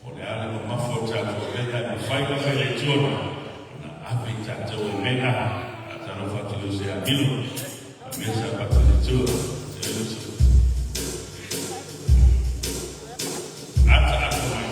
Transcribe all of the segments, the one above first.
O le a le mamafa o tatou avega e mafai lava e le Atua ona ave i tatou e mea. Faatalofa atu i Jose Amilo, mea sa pati le Atua. Ata ata mai.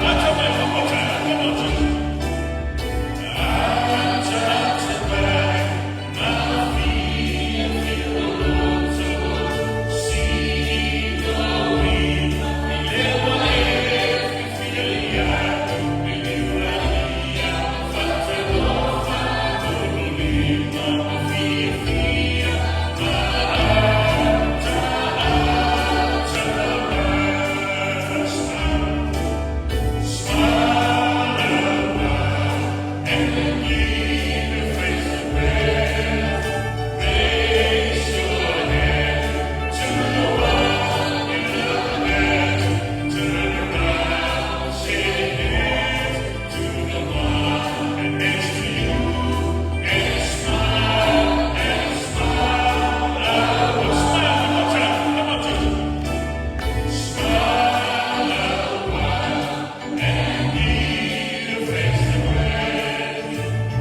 Ata mai, one more time. Come on, church. Smile one more time. Come on, church. Smile and give face the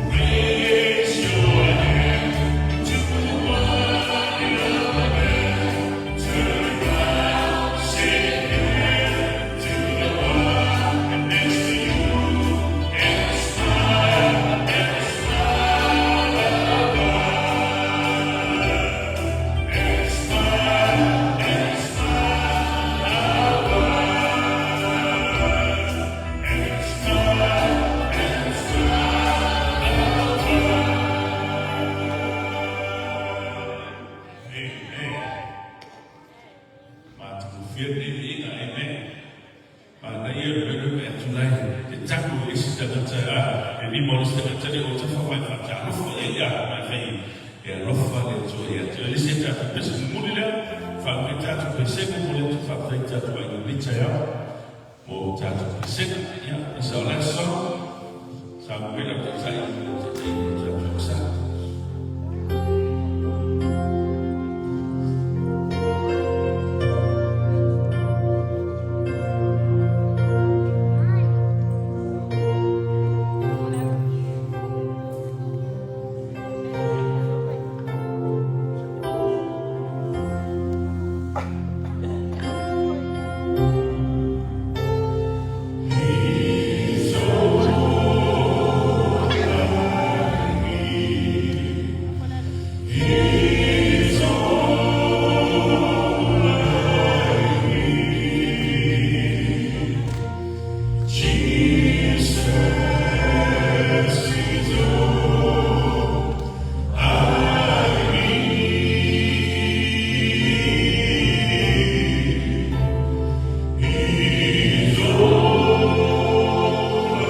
Raise your hand to the one you love best. Turn around, shake hands to the one next to you, and smile and smile and smile and smile and smile. Amen. Matagofie lenei viiga, amen. Manaia le mea lea pe a tulai te tago i le isi tagata a le lima o le isi tagata lea ua tafa mai faatalofa i ai ia mai fai e alofa le Atua ia te oe. Le isi a tatou pese momoli lea, faamai tatou pesega mo le atu faafetai i tatou aiga Lita mo tatou pesega. Ia, it's our last song. Samuela taitai taitai tatou sa. He's all I need. He's all I need. Jesus is all I need. He's all I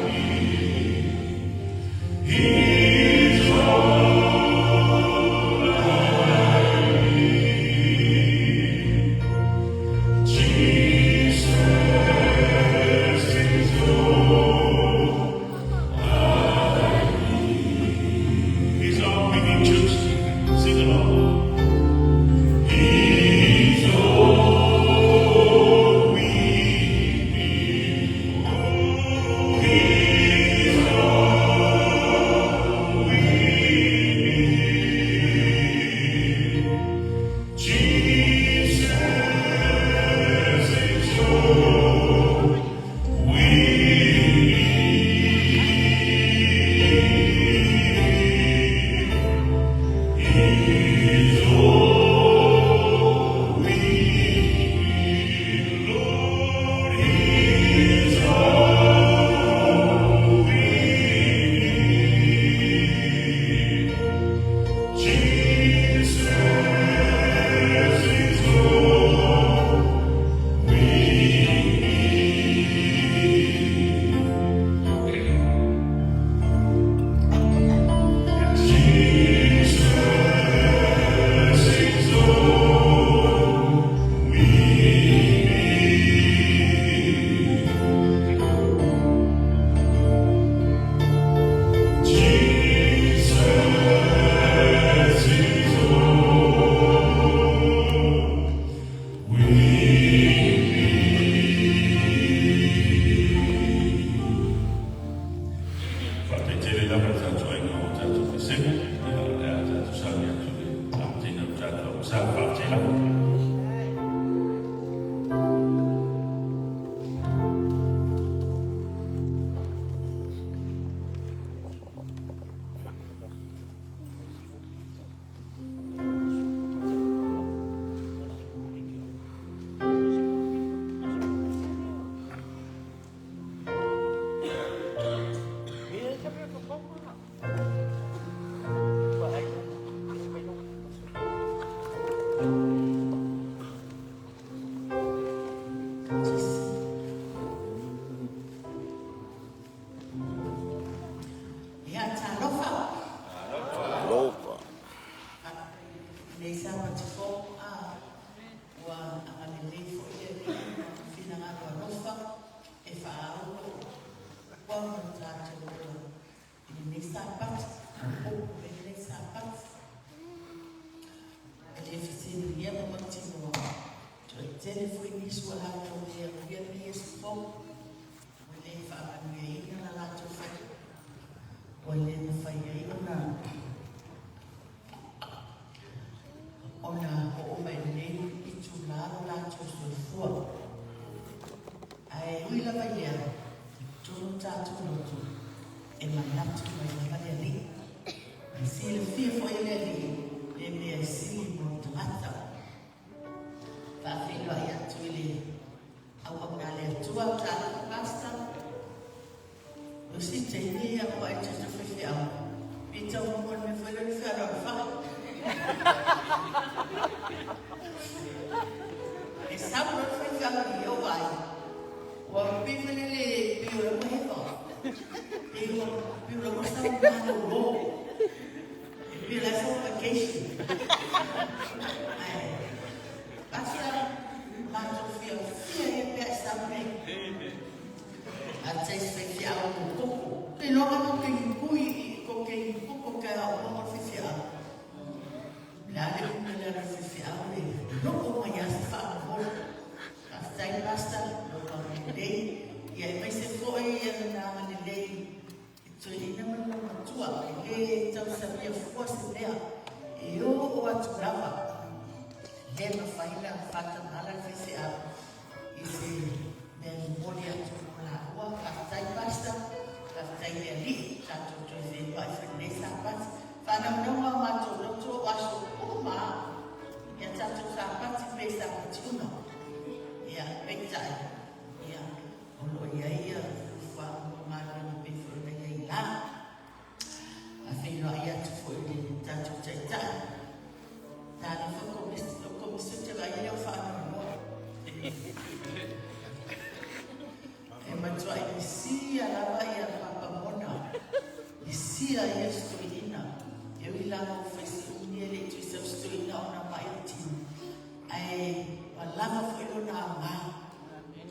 need. He's all I need. Jesus is all I need. He's all we need, church. Sing along. He's all we need. He's all Faafetai lava i le tatou aiga o tatou Pesega, ia o le a tatou sauni atu i le amataina o le tatou agasala. Faafetai lava. Ia, talofa. Alofa. Nei Sapati fou, ua agalelei foi le Alii ma lona finagalo alofa e faaauau ma lo tatou ola i lenei Sapati, maopoopo ai lenei Sapati. E le fesiligia ma mautinoa, toatele foi nisi ua latou le aulia lenei aso fou, ua le faamanuiaina la latou faiva, ua le mafai ai ona oo mai i lenei itula lo latou soifua. Ae ui lava i lea, e totonu tatou loto e manatu mai lava le Alii. E silafia foi e le Alii le mea e sili mo le tagata. Faafeiloai atu i le auauna a le Atua, talofa Pastor. O si taimi ia ua e tata faifeau, pe tau maua le mea foi lea o le fealoalo fa'a. E sau loa le faifeau i ou vaai, ua pei foi lele pei o la ua hefa. Pei ua pei o la ua sau malolo. E pei o la e sau vacation. Ae Pastor, matou fiafia ia pe a e sau nei. A te faifeau mo koko. Te iloa ko ke pui ko ke koko ke a o mo faifeau. Le a le ume le ala faifeau le loko mai a se whaamaholo. Faafetai Pastor, lo ka lelei. Ia e mai se foi ia le nanga lelei. E toeaina ma le loumatua, e le tausamia fua se mea, e oo atu lava, le mafai ona faatamala le faifeau i se mea e momoli atu mo laua. Faafetai Pastor, faafetai i le Alii, tatou toe feiloai foi i lenei Sapati. Faanaunauga o matou loto o aso uma lava, ia tatou Sapati pe Sapati uma. Ia, peitai, ia, O lo o i ai ia fuafuaga mo galuega pei foi ona i ai la. A feiloai atu foi i le tatou Taitai. Talofa o Komisi ou te vaai e le o faanoanoa. E matuai lisia lava ia Papa Mona, lisia ia si toeaina. E ui lava ua fai si umi e le i toe sau si toeaina ona mai o tino, ae ua lava foi lona aoga.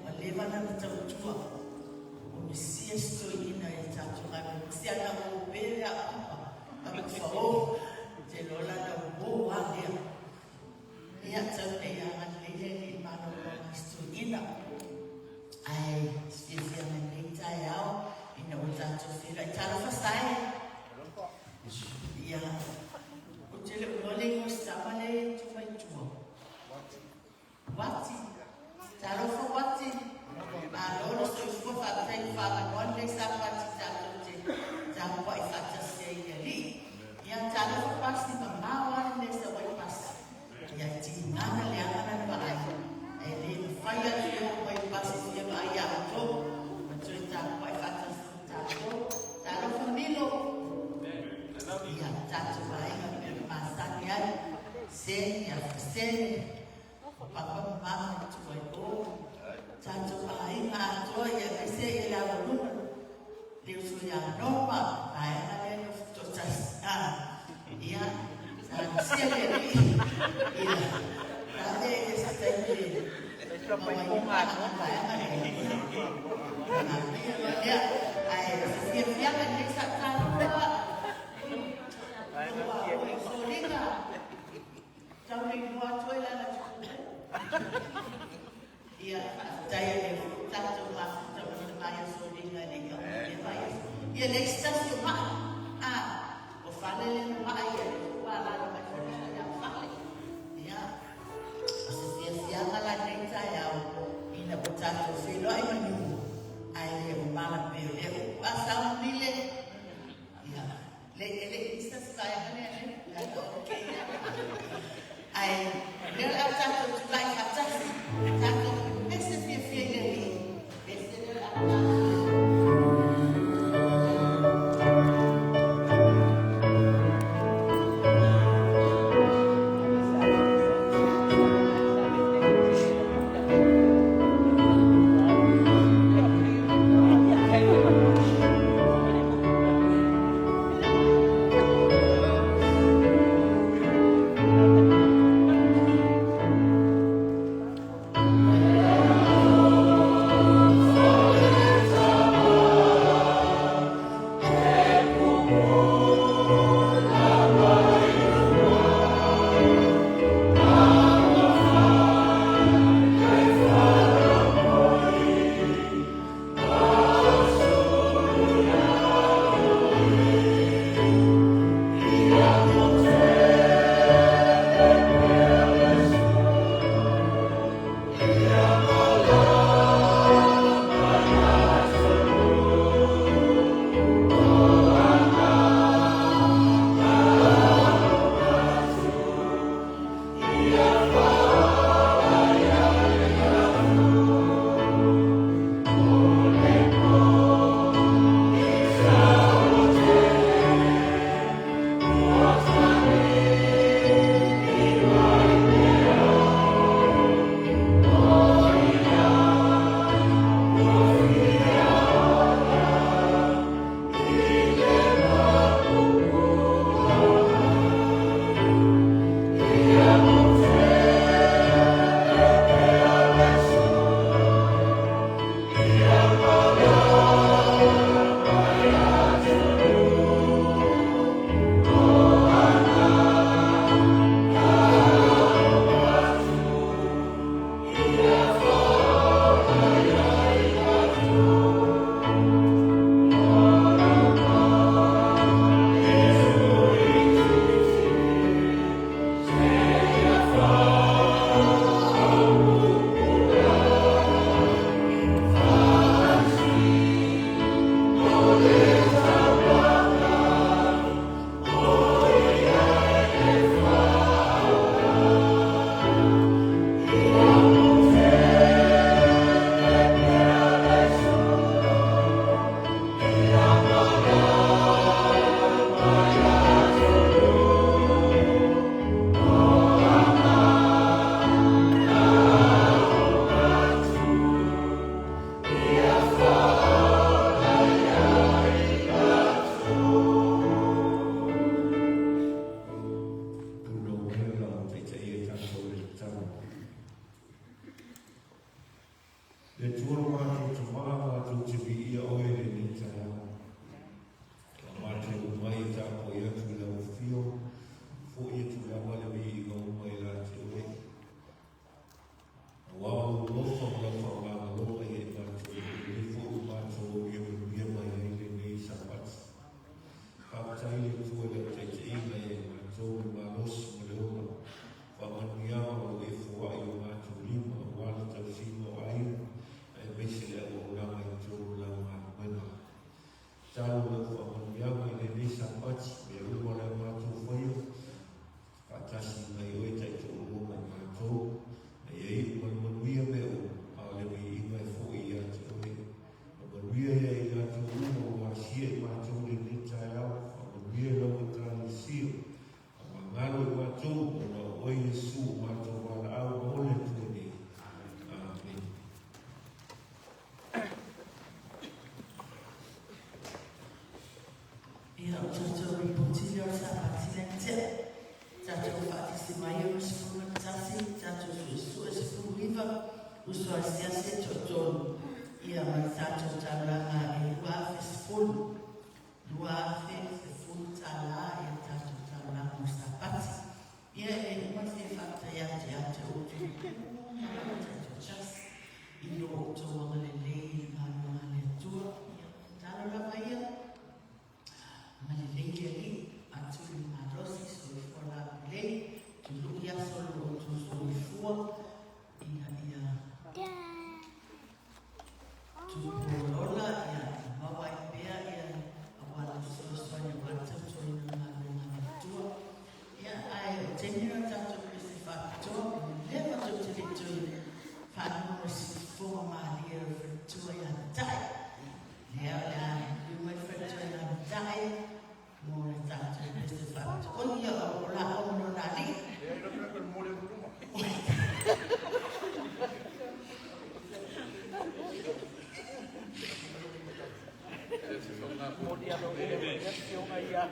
Ua leva lana tautua o Mesia si toeaina i le tatou galuega. Si ana uo pē le a papa, papa fao, te loa lana uo a lea. Ia, tau nei agalelei le Alii i malologa i si toeaina. Ae fiafia mai nei taeao ina ua tatou feiloai. Talofa Sae! Ia, ou te le o iloa le igoa o si tama lea e tu mai tua. Wati. Talofa Wati. Malo le soifua faafetai ua faamanoa lenei Sapati tatou te tapuai faatasi ai i le Alii. Ia talofa pasi mamao lava lenei Savaii pasi. Ia e tigaga leaga lana vaai. Ae le mafai atu le oo mai o pasi e fia vaai ia outou ma toe tapuai faatasi ma tatou. Talofa Milo. Ia tatou aiga pei ona masani ai. Seni ia Seni. O Papa ma Mama i tua i o. Tatou aiga atoa ia aemaise ia le aualuma, le uso ia Norma, vaega lea nofo toatasi. Ia, talosia le Alii ia vave ia se taimi e maua ai le vaega lea. Manaia loa lea. Ae o se fiafiaga lenei sa talofa. Ua oi foliga. Tau le iloa atu ai le ala tupu. Ia, faafetai a le Atua tatou mafuta ma le vaiaso liga e le i aumai le vaiaso. Ia leai se tasi o mai. Le e le i misa se vaega lea ne, leaga o kēia. Ae o lea o le a tatou tulai faatasi, tatou pepese fiafia i le Alii. Pese lea o le a tatou. Tulou mai o lau taitai e tatou i le tatalo. Le Atua lo matou Tama, matou te viia Oe i lenei taeao. Ua matou omai e tapuai atu i lau afio, fo'i atu lava le viiga uma i la te Oe. Aua o lou alofa ma lau faamagaloga ia i matou, o lenei foi ua matou aulia manuia mai ai lenei Sapati. Faafetai i le Atua i lau taitaiga ia i matou i le malosi ma le ola, faamanuiaga o lo o e foai i o matou lima aua le tausiga o aiga aemaise le auaunaga i totonu o lau galuega. Tatalo lau faamanuiaga i lenei Sapati, mea uma o le a matou faia, Faatasi mai oe taitoalua ma i matou, a ia iu ma le manuia mea uma, a o le viiga e foi ia te oe. Faamanuia ia i latou uma ua asia i matou lenei taeao, faamanuia i lau Ekalesia, faamagalo i matou, ona o oe Iesu o matou valaau mo le Atua nei. Amene. Ia, o tatou lipoti lea o le Sapati lea na tea. Tatou faatasi mai 61, tatou suesue 19, uso asiasi e toatolu. Ia, ma le tatou taulaga e 2010, 2010 tala ia le tatou taulaga o Sapati. Ia, e uma le fia faafetai atu ia te outou uma lava taitoatasi i lo outou agalelei i le galuega a le Atua. Ia, tatalo lava ia. Agalelei le Alii, atu i le malosi, soifua laulelei, tului aso o lo outou soifua, ina ia tupu ola, ia maua ai pea ia auala fesoasoani. O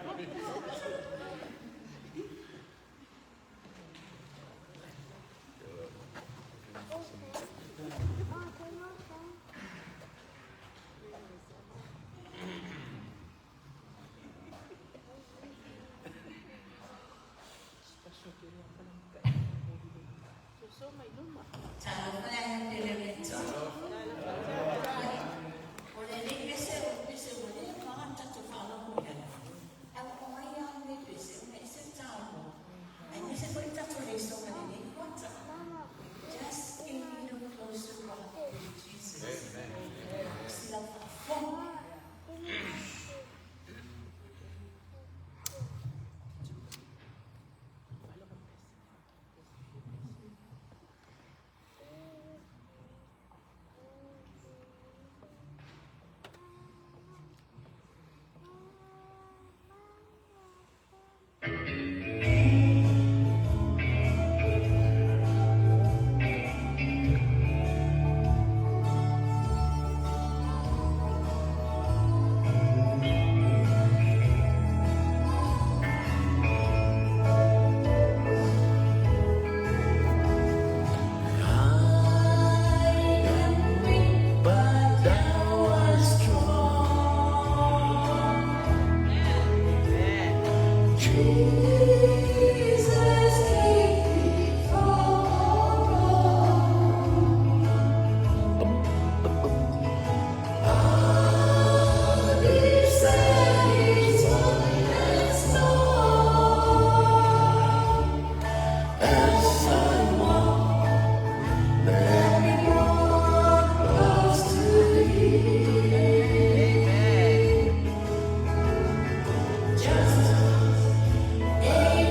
lenei pese o le pese ua leva lava ona tatou faalogo i ai. Ae ua omai lava lenei pese ona e ese le taua, aemaise foi le tatou lesona i lenei kuata. Just a little closer walk with Jesus. Si lau faafofoga. I am weak, but thou art strong. Jesus, keep me from all wrong. I'll be satisfied and strong as I walk. Let me walk close to thee. Just a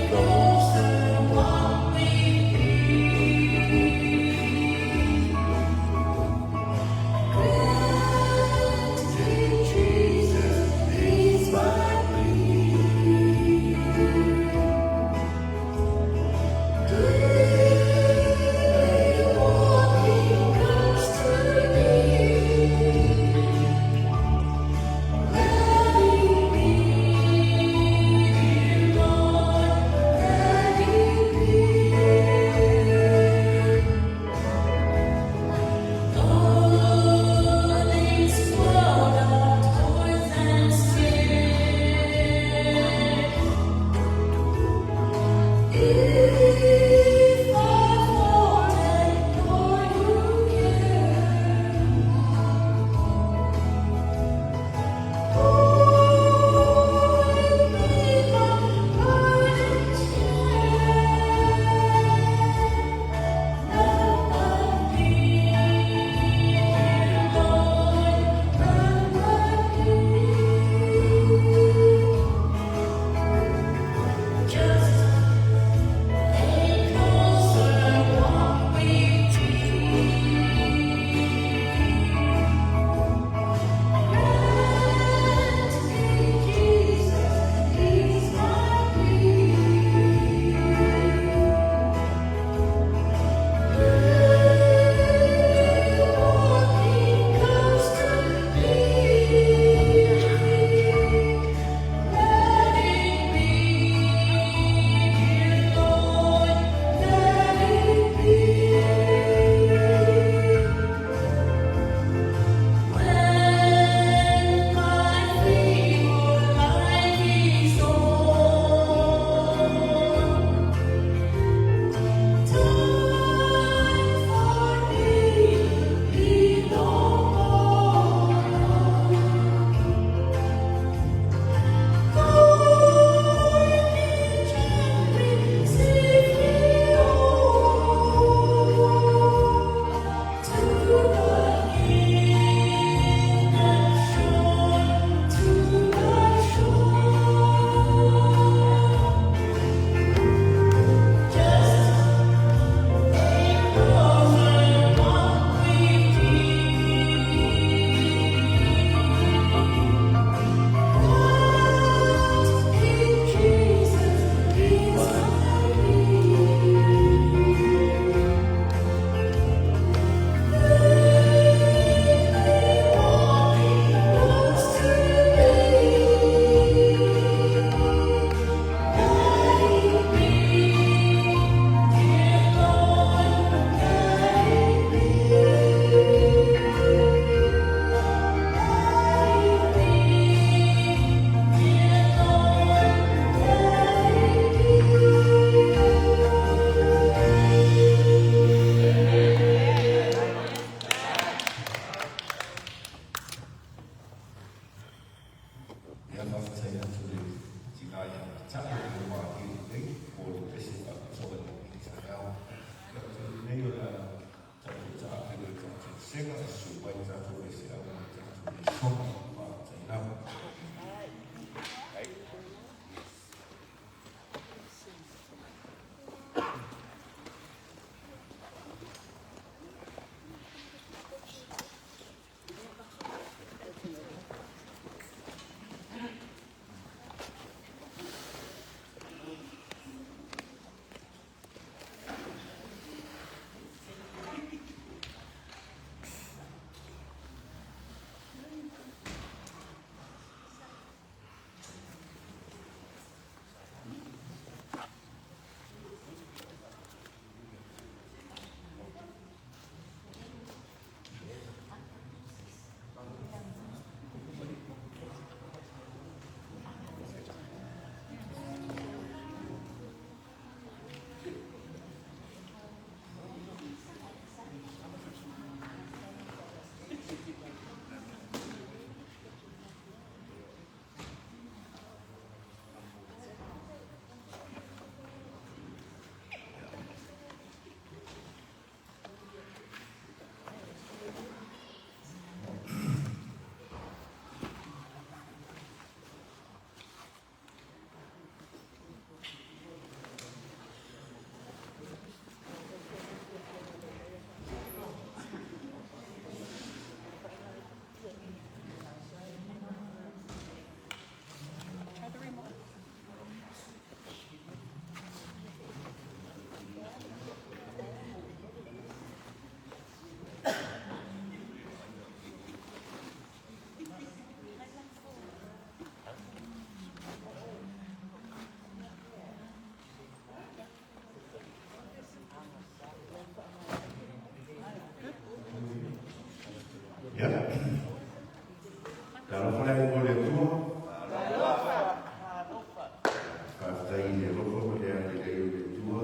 Faafetai i le alofa ma le agalelei o le Atua,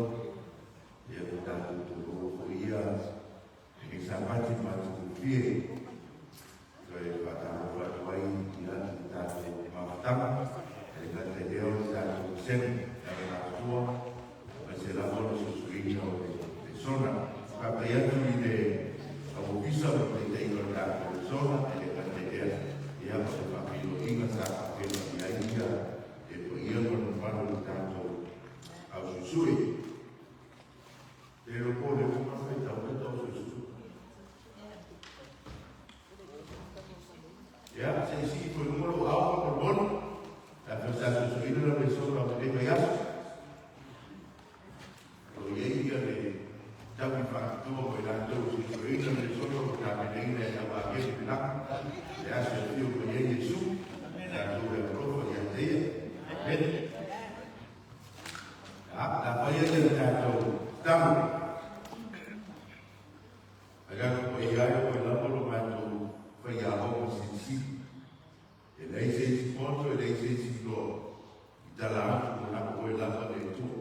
ia ua tatou toloa foi ia lenei Sapati matagofie. Toe faatalofa atu ai ia i le tatou mafutaga, e le gata i lea o le tatou vasega le alagatua, aemaise lava o le susuina o le lesona. Faafetai atu i le Ofisa o le taitaiga o le tatou lesona, e le gata i lea, ia o le faafeiloaiga sa faapena i ai ia le paia ma le mamalu o le tatou ausuisui. Te iloa po o le uma ona faitau le tau suisui. Ia, se i sii foi luga lou ao faamolemole. Sa fia sa suisuina lau lesona o lenei vaiaso. O lo o i ai ia le taui faapitoa mo i latou e suisuina le lesona ua tapenaina e Tauavieli Pelaga, le aso e afio mai ai Iesu, tatou e alofa ia te ia. Amene. Ia, la faia ia le tatou tatalo. Agaga paia ai o oe lava lo matou faiaoga silisili. E leai se isi poto, e leai se isi iloa i tala atu ua na o oe lava le Atua.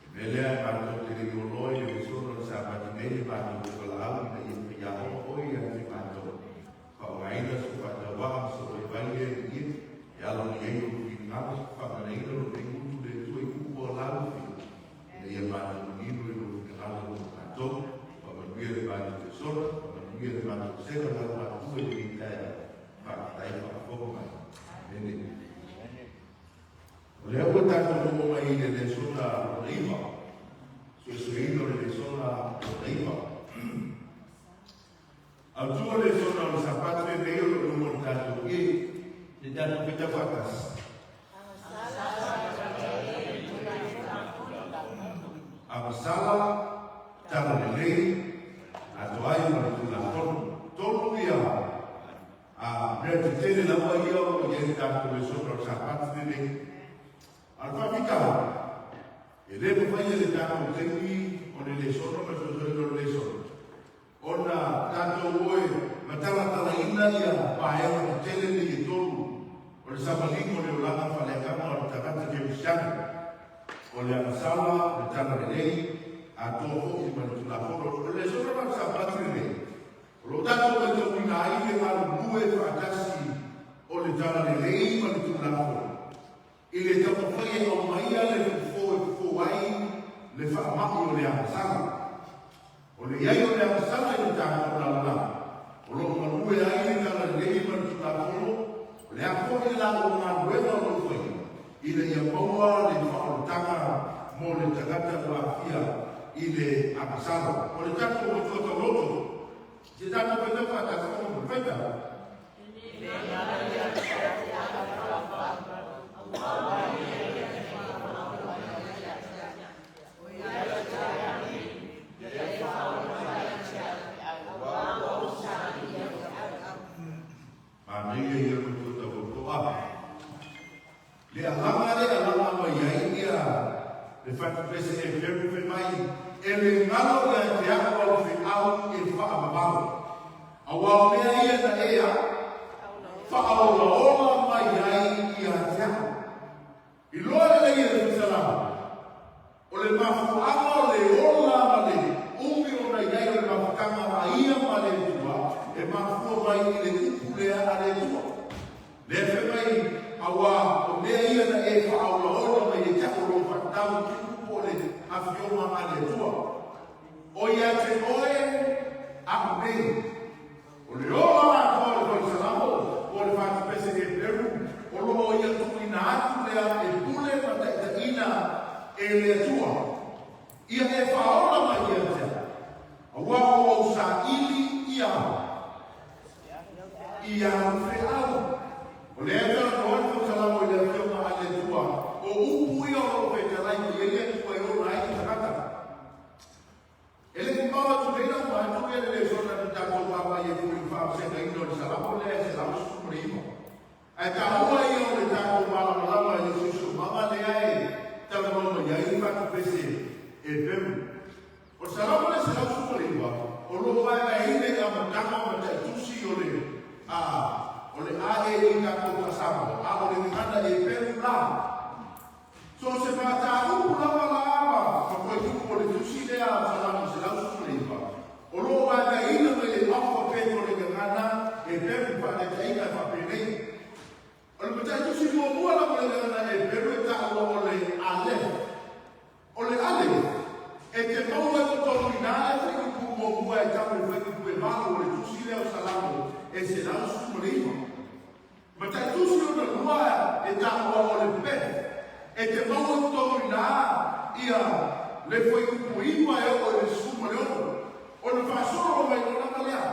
I le mea lea, e matou te le i oloa i le lesona o le Sapati nei le matou valaau ina ia faiaoga oe ia te matou. Faaaogaina sou faatauaa ma sou vaivai lea i le ie, e alo mai ai lou finagalo, faamanaina lou leiutu le Atua i upu o lau afio, ina ia matou manino i lou finagalo mo matou. Faamanuia le matou lesona, faamanuia le matou sega lau matua i lenei taeao. Faafetai faafofoga mai. Amene. O lea ua tatou oo mai i le lesona lona iva, suesueina o le lesona lona iva. Autu o le lesona o le Sapati lenei o lo o i luma o le tatou e, le tatou faitau faatasi. Agasala, tala lelei, atoa ai ma le Tulafono. Tolu ia a mea tetele lava ia o lo o i ai le tatou lesona o le Sapati lenei. A o le faafitauli, e le mafai e le tatou taimi o le lesona ma le sosoina o le lesona ona tatou o e matalatalaina ia vaega tetele nei e tolu o le savaliga o le olaga faaleagaga o le tagata kerisiano, o le agasala, le talalelei, atoa foi ma le Tulafono. O le lesona la o le Sapati lenei, O lo o tatou matauina ai le galulue faatasi o le Talalelei ma le Tulafono i le taumafai e aumaia le fofo e fofo ai le faamai o le agasala. O le i ai o le agasala i le tatou lalolagi, o lo o galue ai le Talalelei ma le Tulafono, o le a foi le laua galuega o lo o faia ina ia maua le faaolataga mo le tagata ua aafia i le agasala. O le tatou matua tauloto, se tatou faitau faatasi ka mo faitau. Manaia ia matua tauloto a. Le alaga lea e alaga mai ai ia le fatupese e ferufe mai e le galo ia te au au feau e faavavau. Aua o mea ia na e a faaolaola mai ai ia te au. Iloa lelei e le Fisalama, o le mafuaaga o le ola ma le umi ona i ai o le mafutaga a ia ma le Atua, e mafua mai i le upu lea a le Atua. Lea fai mai, Auā, o mea ia na e faaolaola mai e te au o lou faatatau i upu o le Afioga a le Atua. O ia te oe aʻu nei. O le ola atoa o le fale Salamo, po o le fatupese Heperu, o lo o ia tuuina atu lea e pule ma taitaiina e le Atua. Ia e faaola mai ia te au, aua ua ou saili ia au i āu feau. O lea e talanoa le fale Salamo i le Afioga a le Atua, o upu ia o lo o fetalai mai ai le Atua e ola ai le tagata. E le i mamao atu nei lau matou ia le lesona na tatou vaavaai ai foi i le faavasegaina o le Salamo lea e 119. Ae taua ia o le tatou malamalama i le siosiomaga lea e talanoa mai ai le fatupese Eperu. O le Salamo lea 119, o lo o vaevaeina i amataga ma taitusi o le a o le a e i tatou faasamoa, a o le gagana Eperu la. So o se E te maua i totonu i ina ia le fuaiupu 9 e oo i le 16, ona faasolo mai loa lava lea.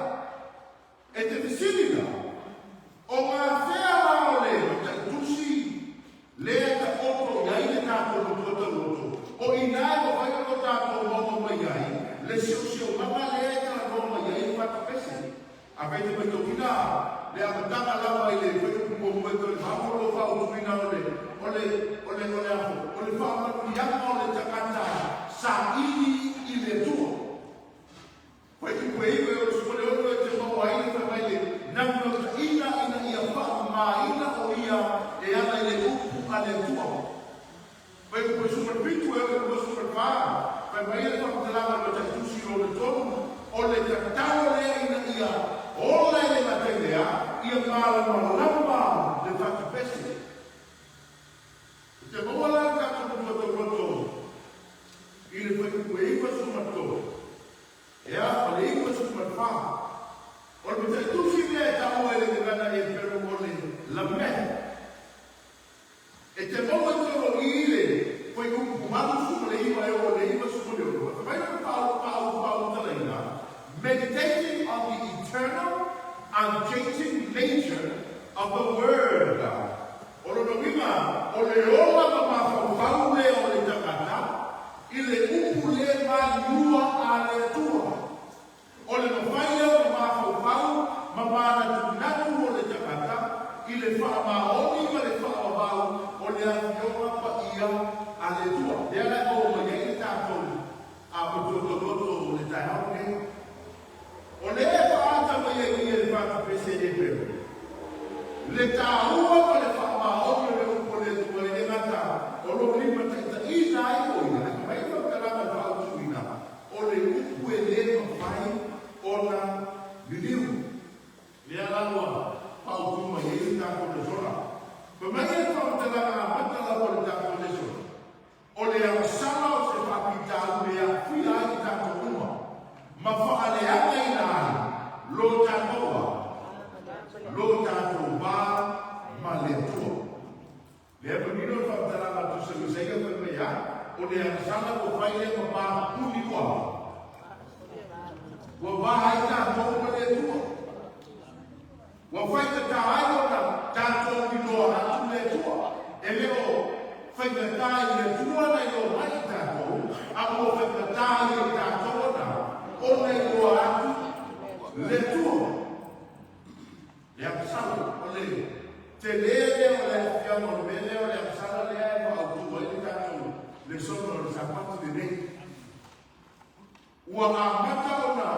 E te fesili la, O gafea la o le mataitusi lea e taoto i ai le tatou matua tauloto? O i ina e mafai ona tatou maua mai ai le siosiomaga lea e talanoa mai ai le fatupese. Afai e te matauina le amataga lava i le fuaiupu muamua e toe vavo lo faaautuina o le o le o le o le a o le faamanuiaga o le tagata saili i le Atua. Fuaiupu e 9 e 66 e te maua ai le fai mai le naunautaiga ina ia faamamaina o ia e ala i le upu a le Atua. Fuaiupu e 17 e 24, fai mai le faamatalaga a le Mataitusi lona tolu, o le tatalo lea ina ia ola e le gata i lea, ia malamalama le fatupese. I te maua la le tatou matua tauloto i le fuaiupu e 93, ea, o le 94, o le mataitusi lea e taua e le gagana Eperu o le Lameh. E te maua i totonu o i i le fuaiupu 89 e oo i le 96, fai mai lona faaulutalaina, Meditating on the eternal, unchanging nature of the Word. O lona uiga, o le ola ma mafaufau lea o le tagata i le upu le maliua a le Atua. O le mafai lea ona mafaufau ma manatunatu o le tagata i le faamaoni ma le faavavau o le Afioga Paia a le Atua. Lea la e maua mai ai le tatou matua tauloto o le taeao lenei. O lea e faaata mai ai i e le fatupese Eperu le taua ma le faamaoni o le upu a le Atua e le gata o lo o limataitaiina ai o ia, ae fai mai le faamatalaga e faaautuina, O le upu e le mafai ona liliu. Lea la ua faautu mai ai le tatou lesona. Fai mai le faamatalaga amata lava o le tatou lesona, O le agasala o se faafitauli e aafia ai i tatou uma, ma faaleagaina ai lo tatou a, lo tatou va ma le Atua. Lea manino le faamatalaga a Tusi o Isaia fai mai a, o le agasala ua fai lea ma pa puni ua ua va ai tatou ma le Atua. Ua faigata ai ona tatou iloa atu le Atua. E le o faigata i le Atua ona iloa mai i tatou, a ua faigata ia i tatou ona ona iloa atu le Atua. Le agasala, o le tele lea o le aafiaga o le mea lea o le agasala lea e faaautu ai le tatou lesona o le Sapati lenei. Ua amata ona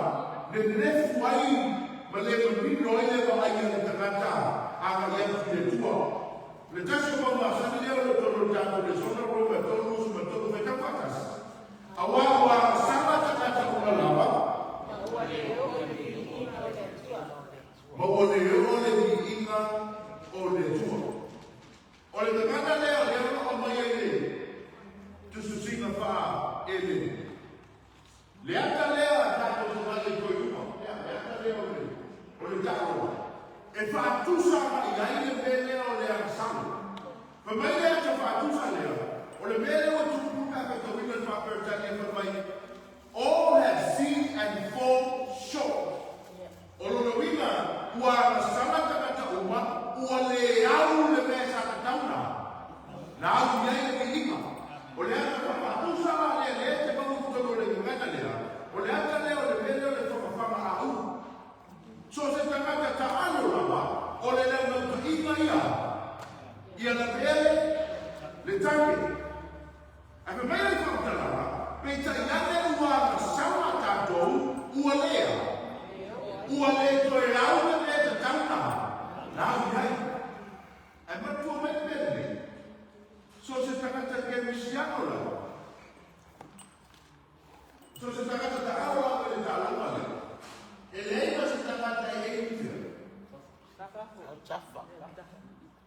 nenefu ai ma le manino ai le vaai a le tagata agai atu i le Atua. O le tasi o mau masani lea o le tolu o le tatou lesona Roma e 33 faitau faatasi. Aua ua agasala tagata uma lava, ma ua le oo le viiga o le Atua. O le gagana lea o lea o lo o aumai ai le tusitusiga faa-Edene. Le ata lea a tatou tamalii toe uma, ea, le ata lea o le, o le taaloga, e faatusa agai ai le mea lea o le agasala. Fai mai le ata faatusa lea, o le mea lea ua tupu pe a faitauina le faa-Peretania fai mai, All have sinned and fall short. O lona uiga, ua agasala tagata uma, ua le au le mea sa tatau na na au i ai le viiga. O le ata faapatusa la lea lea e te maua i totonu o le gagana lea, o le ata lea o le mea lea o le fafafaga au. So o se tagata taalo lava, o le launautaiga ia, ia lavea le take. Ae fai mai le faamatalaga, peitai ane ua agasala tatou, ua lea, ua le toe au le mea tatau na, na au i ai. Ae manatua mai le mea lenei, so o se tagata kerisiano lava, so o se tagata taalo lava i le taaloga lea, e leai ma se tagata e ei i fea.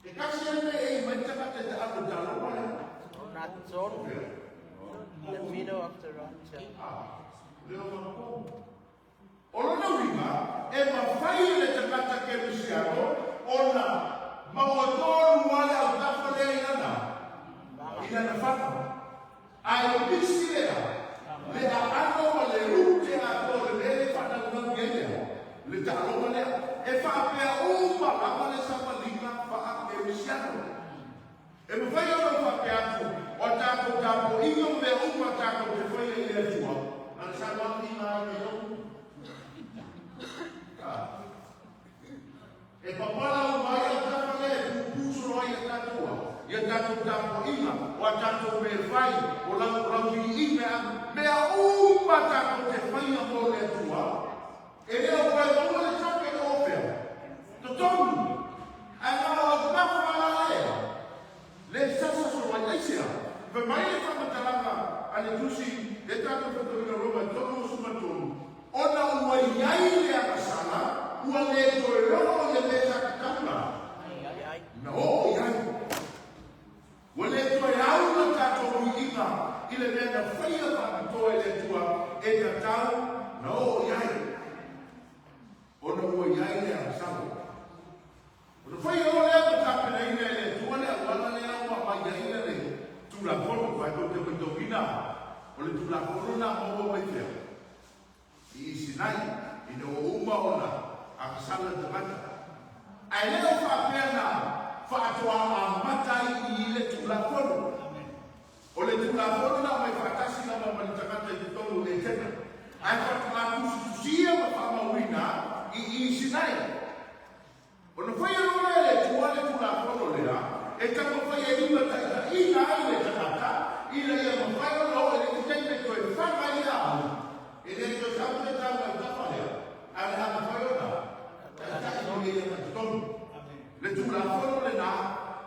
E tasi a le mea e mai le tagata e taalo i le taaloga lea. In the middle of the wrong turn. Leo mapo. O lona uiga, e mafai e le tagata kerisiano ona maua tonu lava le autafa lea i lana, i I lana fana. Ae o nisi lea, le aano ma le rute atoa o le mea lea e faanaunau i ai lea, le taaloga lea. E faapea uma lava le savaliga faa-kerisiano. E mafai ona ou faapea atu, o a tatou tapuaiga ma mea uma tatou te faia i le Atua, na o le saunoaga i ina i ou. E papala uma ai autafa lea e pupuu solo ai a tatou a, i a tatou tapuaiga, o a tatou mea fai, o lau, o lau viiga, mea uma tatou te faia mo le Atua, e le o toe maua le target o fea? Totonu. Ae na o autafa la lea, le sasa solo ai. Aisea? Fai mai le faamatalaga a le Tusi lea tatou faitauina Roma 33, Ona ua i ai le agasala, ua le toe oo i le mea sa tatau na oo i ai. Ua le toe au le tatou viiga i le mea na faia faapitoa e le Atua e tatau na oo i ai, ona ua i ai le agasala. Ona faia loa lea ma tapenaina e le Atua le auala lea ua aumai ai le Tulafono, aua e tou te matauina, o le Tulafono na maua mai fea? I Sinai, ina ua uma ona agasala le tagata. Ae le o faapea na faatoa amata ai i i le Tulafono. O le Tulafono na aumai faatasi lava ma le tagata i totonu o Etena, ae faatoa tusitusia ma faamauina i i Sinai. Ona faia loa lea e le Atua le Tulafono lea, e taumafai e limataitaiina ai le tagata, ina ia mafai ona oo i le isi taimi e toe faga ai le au. E le toe sau se tau mai tafa lea, ae o le a mafai ona taitai lelei ia mai totonu. Le Tulafono lena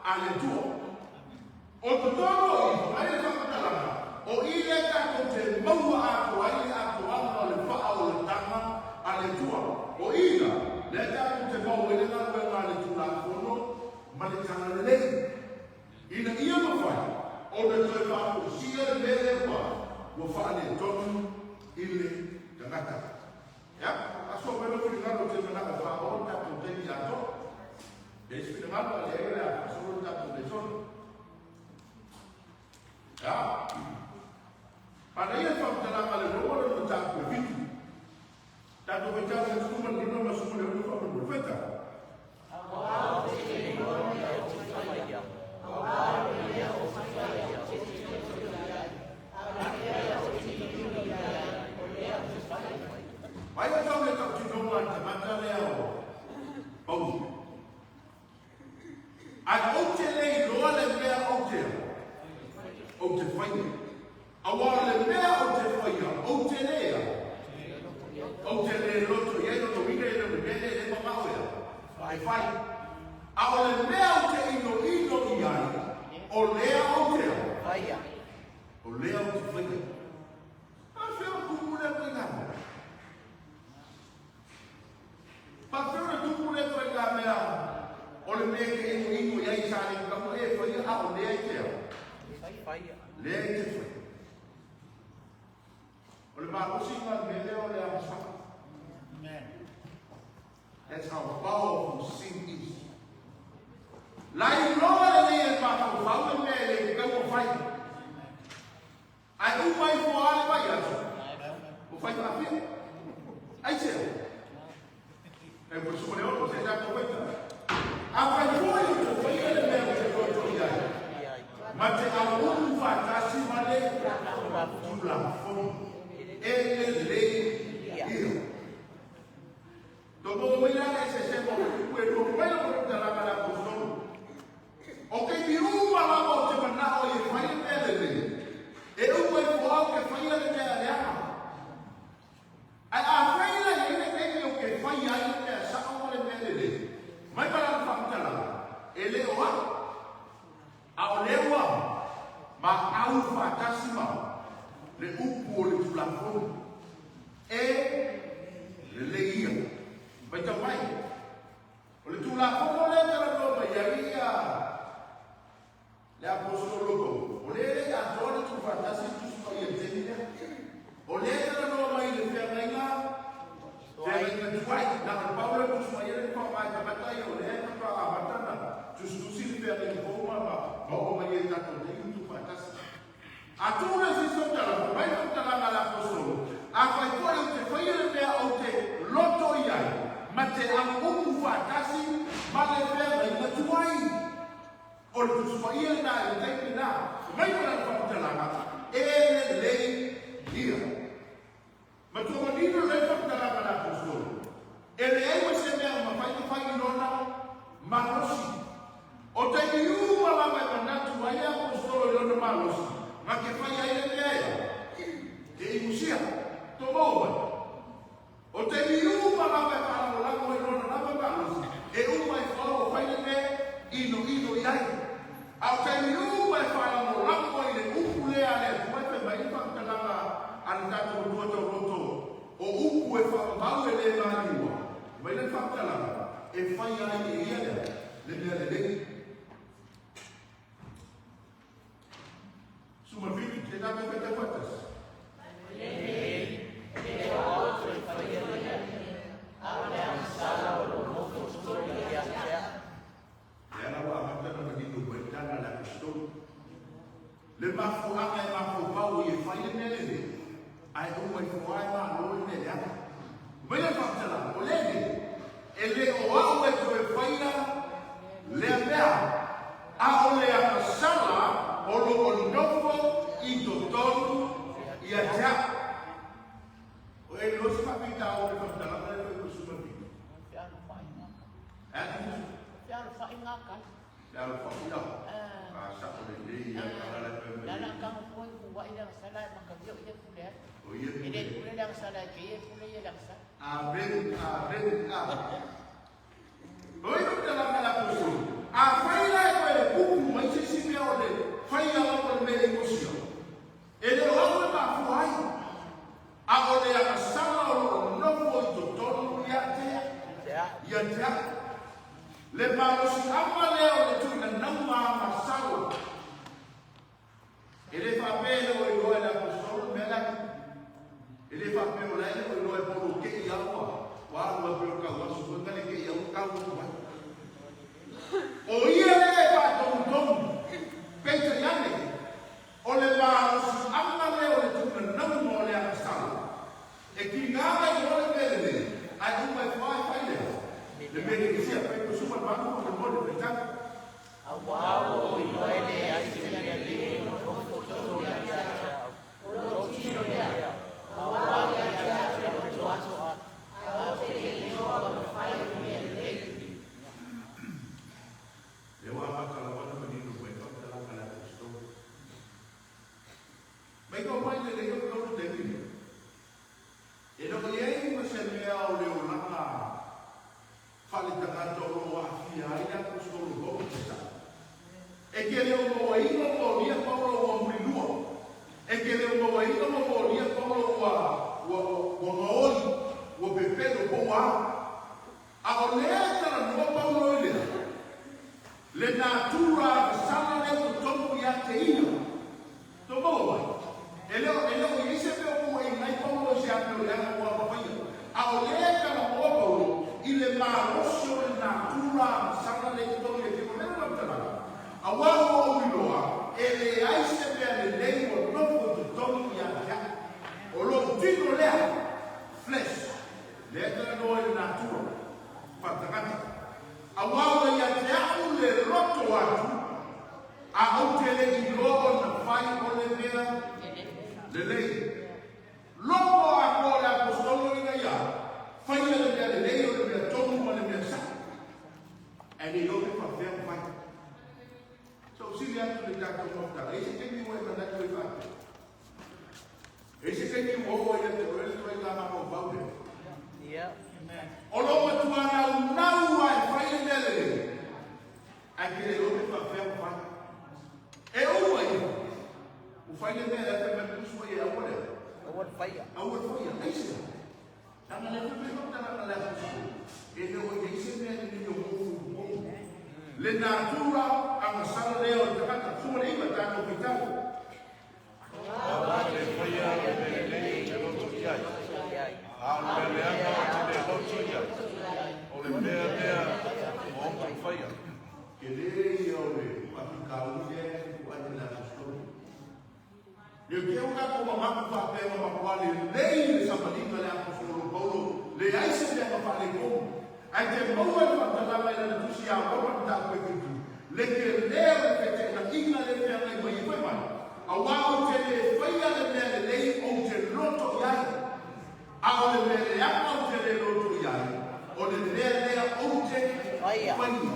a le Atua. O totonu o i, fai mai le faamatalaga, o i lea tatou te maua atoa ai le atoaga o le faaolataga a le Atua. O i la, lea tatou te maua ai le galuega a le Tulafono ma le Talalelei, ina ia mafai ona toe faafoisia le mea lea ua ua faaletonu i le tagata. Ia, aso mai lou finagalo ou te manao e faaoo le tatou taimi atoa. Le isi finagalo, a leai o le a faasolo le tatou lesona. Ia, manaia le faamatalaga a le Roma lona mataupu e 7. Tatou faitau i le 15 ma 16 faamolemole. Faitau. Vai o tau le tautinoga a le tagata lea o Paulo. Ae ou te le iloa le mea ou te ou te faia. Aua o le mea ou te faia, ou te le a. Ou te le loto i ai lona uiga e le o le mea lea e le mamao e a. E fai. A o le mea ou te inoino i ai, o lea ou te a. Faia. O lea ou te faia. Faafefea ona tupu lea ituaiga mea? Faafefea ona tupu lea ituaiga mea o le mea e te inoino i ai sa le tatau ona e faia a o lea e te a? Lea e te faia. O le malosi lena o le mea lea o le agasala. That's how powerful sin is. Lailoa lelei e le mafaufau le mea e le tatau ona fai. Ae uma ifo lava le vaiaso, ua fai faafia. Aisea? E ua sua le ono, se tatou faita. Afai foi o te faia le mea ou te toitoi ai, ma te auumu faatasi ma le Tulafono, e lelei ia. Tomoa mai la le eseesega o upu e lua, fai mai le faamatalaga a le Aposetolo. O taimi uma lava ou te manao ai e fai le mea lelei, e uma ifo au ke faia le mea leaga. Ae afai la e i ai le taimi ou te faia ai le mea sao ma le mea lelei, mai ma lana faamatalaga, e le o au, a o lea ua maau faatasi ma le upu o le Tulafono. E lelei ia. Matau mai. O le Tulafono lea e talanoa mai ai ia le Aposetolo Paulo, o lea e le i atoa le tuufaatasi le Tusi Paia i le taimi lea. O lea e talanoa mai i le feagaiga, feagaiga tuai, na o le pau lea o le Tusi Paia lea na faaaoga e tagata ia, o lea e faatoa amata ona tusitusi le feagaiga fou ma ma oo mai ai i tatou taimi tuufaatasi. A tuu le isi fautalaga, mai le fautalaga a le Aposetolo, Afai foi ou te faia le mea ou te loto i ai, ma te amuumu faatasi ma le feagaiga tuai. O le Tusi Paia lena i le taimi lena. Mai ma lana faamatalaga, E lelei ia. Matua manino lelei le faamatalaga a le Aposetolo, E leai ma se mea o mafai ona fai i lona malosi. O taimi uma lava e manatu ai le Aposetolo i lona malosi, na te fai ai le mea ea? E imusia. Tou maua mai? O taimi uma lava e faalagolago ai lona lava malosi, e uma ifo lava ua fai le mea inoino i ai. A o taimi uma e faalagolago ai le upu lea a le Atua e fai mai le faamatalaga a le tatou Matua Tauloto, o upu e faamau e le maliua, fai mai le faamatalaga, e fai ai e ia lea le mea lelei. 17, te tatou faitau faatasi. Lea la ua amata ona manino mai le tala a le Aposetolo. Le mafuaaga e mafaufau ai e fai le mea lelei, ae uma ifo lava e malo le mea leaga. Fai mai le faamatalaga, o lenei, e le o au e toe faia lea mea, a o le agasala o lo o nofo i totonu ia te au. O e iloa se faafitauli i le faamatalaga lea e fai mai Suma Pita. Le alofai ia. A sa'o lelei ia tala la e fai mai ai. O ia pule. Amen, amen, amen. O ia faamatalaga a le Aposetolo, afai la e toe pupu mai se isi mea o le faia lava o le mea e imosia, e le o au e mafua ai, a o le agasala o lo o nofo i totonu ia te ia te au. Le malosiaga lea o le tuuina nauma agasala. E le faapea e le o iloa e le Aposetolo le mea lea. E le faapea o la e le o iloa e Paulo te i a ua ua alu ai pei o le tauaso foi na le te i a ua tau atu ai. O ia lea e faatonutonu, peitai ane, o le malosiaga lea o le tuuina nauma o le agasala. E tiga ai loa le mea lelei, ae uma ifo lava e fai lea. Le mea le isia, fai ko suma le malu ma le mo le faitau. Lea ua amata lava ona manino mai faamatalaga a le Aposetolo. Mai kau mai lelei o tolu taimi lea. E le o i ai ma se mea o le olaga faaletagata o lo o aafia ai le Aposetolo Paulo te sao. E te le o mauaina ua olia Paulo ua mulilua. E te le o mauaina ua molia Paulo ua, ua, ua gaoi, ua pepelo po ua a. A o lea e talanoa Paulo i lea, le natura agasala lea totonu ia te ia. Tou maua mai? E le o, e le o i ai se mea o puaʻina ai Paulo i se amio leaga ua apapaia. A o lea e talanoa Paulo i le malosi o le natura agasala lea i totonu ia te ia. Mea lena talanoa. Aua ua ou iloa, e leai se mea lelei ua nofo i totonu ia te au. O lou tino lea, flesh, Lea e talanoa i le natura faatagata. Aua ua ia te au le loto atu, a ou te le iloa ona fai o le mea lelei. Logo atoa o le Aposetolo ina ia faia le mea lelei o le mea tonu ma le mea sa'o, ae le iloa pe faapefea ona fai. Se i sili atu le tatou mafutaga, e i ai se taimi ua e manatu ai faapea? E i ai se taimi ua oo ai ia te oe le ituaiga mafaufau lea? O lou matua naunau lava e fai le mea lelei, ae te le iloa pe faapefea ona fai. E uma ia, ua fai le mea lea fai mai le uso ia e aua le Aua le faia. Aua le faia. Aisea? Leaga lea foi mea faamatalaga le aso e le o i ai se mea lelei o mou mou. Le natura agasala lea o le tagata. Sua le iva tatou faitau. Aua le faia le mea lelei ou te loto i ai, a o le mea leaga ou te le loto i ai, o le mea lea o outou faia. Tele ia o le faafitauli lea e tupu ai ma le Aposetolo. E ke o ka ko mamaku fa pe ma ma le lei le samalika le apostolo Paulo le ai se le ma le ko. Ai te maua le whakalanga i lana tusi a wapa ni tāku e kutu. Le ke lea o le whete na inga le whea ngai mai i whai mai. A wā o te le whaia le mea le lei o te loto i ai. A o le mea le anga o te le loto i ai. O le mea lea o te Whaia. whaia.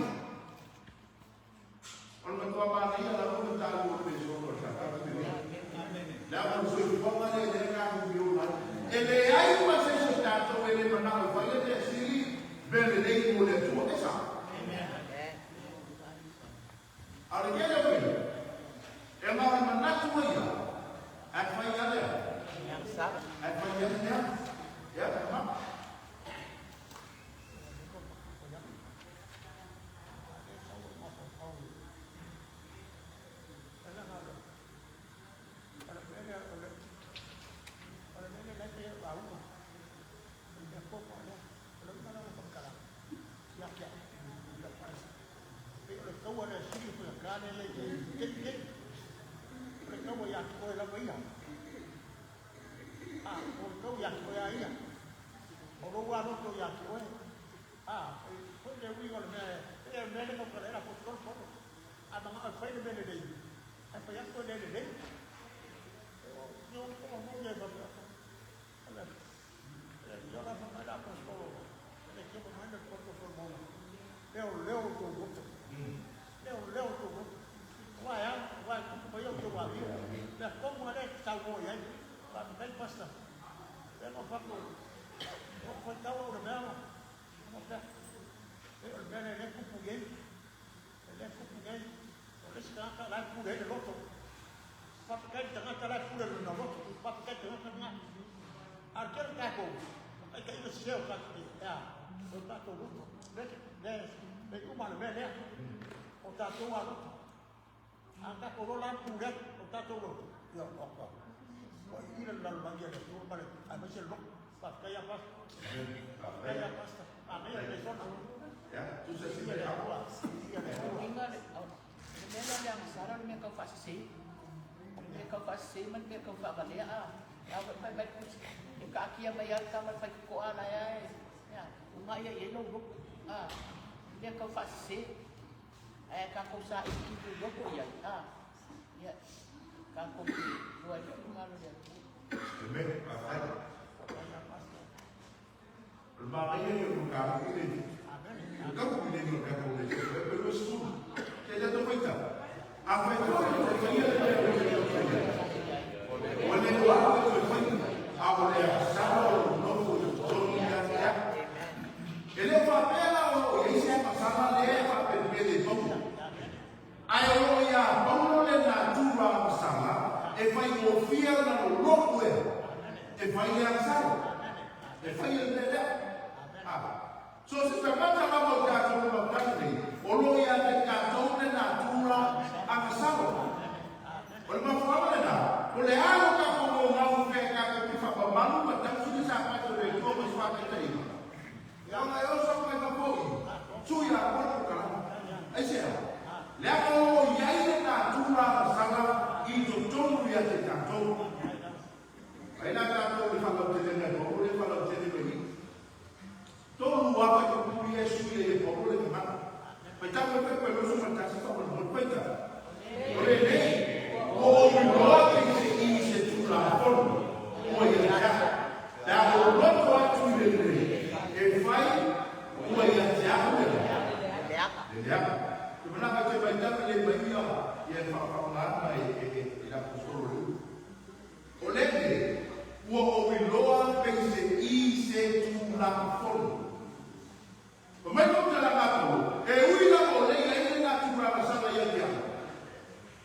O le matua mana ia la o le tālu o le solo o sa tātu te lea. Le anga o soifuaga le le ka ku i o lai. E le ai ma se se tātou e le mana o whaia le sili mea le lei mo le atua e sa. A le kele wei, e ngā o manatu ia, e whai a lea, e whai a lea, ia, ma. Ia, tu se sila ia. Inga le mea lea o le agasala o le mea taufaasese. O le mea taufaasese ma le mea taufaavale'a. A ua e fai mai le pusi, e taatia mai lava le tama i le faitoto'a la e a e, ia, uunai ai i ai lou loto. A, mea taufaasese. Ae a tatou saili loto i ai, a, ia, tatou te iloa ai foi le finagalo o le Atua. Amen, faafetai. O le manaia ia o le mataupu i le mataupu i le o le tatou le e pe lua sefulu. Se i tatou faitau. A faitau e toe faia le mea o le toe faia. Ua le o au e toe faia, a o le agasala o lou nofo i totonu ia te au. E le o faapea la o lo o i ai se agasala lea e faapelepele i Paulo. Ae o lo o iā Paulo le natura agasala e faigofie ona loloku e e fai le agasala. E fai e le mea lea. A. So se tagata lava o tatou le mautali nei, o lo o ia te tatou le natura agasala. O le mafuaaga lena, o le a lo tatou moumau pea tatou te faamamalu ma tausi le sapati o le Atua ma se faataitaiga. Ia ona e oso mai ma foi, sui a koe ko kalama. Aisea? Leaga o lo o i ai le natura agasala i totonu ia te tatou. Ai la tatou le faalautelega e Paulo le faalautele mai i. Tolu lava i upu ia e sui ai e Paulo le gagana. Faitau mai 1 21 faamolemole. Faitau. O lenei, ua ou iloa pei se i se Tulafono ua ia te au. Pe a ou loto atu i le lelei e fai, ua ia te au le le leaga. Te manaka te matau e le mai ia ia e whakawhakaanga e e e e la apostolo le ulu. O lenei, ua ou iloa pei se i se Tulafono. Pa mai kou tala Paulo, e ui lava o lei ai le natura masala ia te au.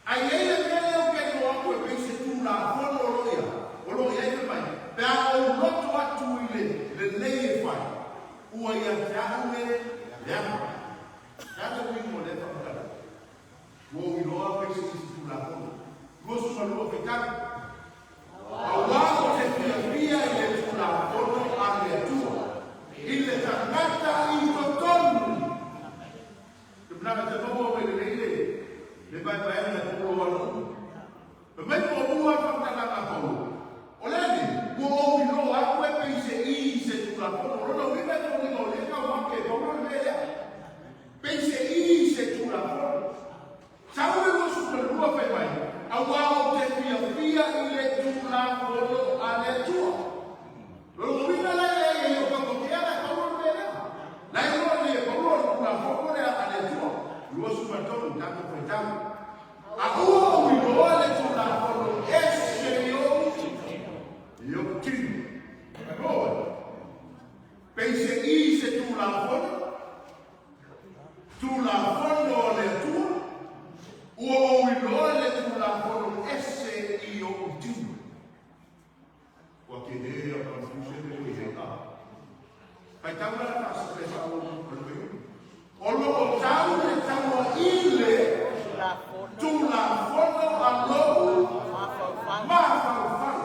Ai ai le mea lea ou te iloa atu e pei se Tulafono o lo ia, o lo i ai fai mai, pe a ou loto atu i le lelei e fai, ua ia te au le leaga. E a le uiga o lea faamatalaga? Ua ou iloa pei se isi Tulafono. 22 faitau. Auā o te fiafia i le Tulafono a le Atua, i le tagata i totonu. Te manaka te maua mai lelei le le paepaega e polo ana upu. Fai mai muamua le faamatalaga. uia i le Tulafono a le Atua. O lona uiga la e leai e le o taumatea la e Paulo le mea lea. La e iloa lelei e Paulo o le Tulafono lea a le Atua. 23, tatou faitau. A ua ou iloa le Tulafono ese i ou i ou tino. Oi, peiseai se Tulafono, Tulafono a le Atua, ua ou iloa le Tulafono ese i ou tino. Ua tele ia confusion le ua i ai. Faitau la le le faaauau o le fuaiupu. O lo o tau le taua i le Tulafono a lou mafaufau.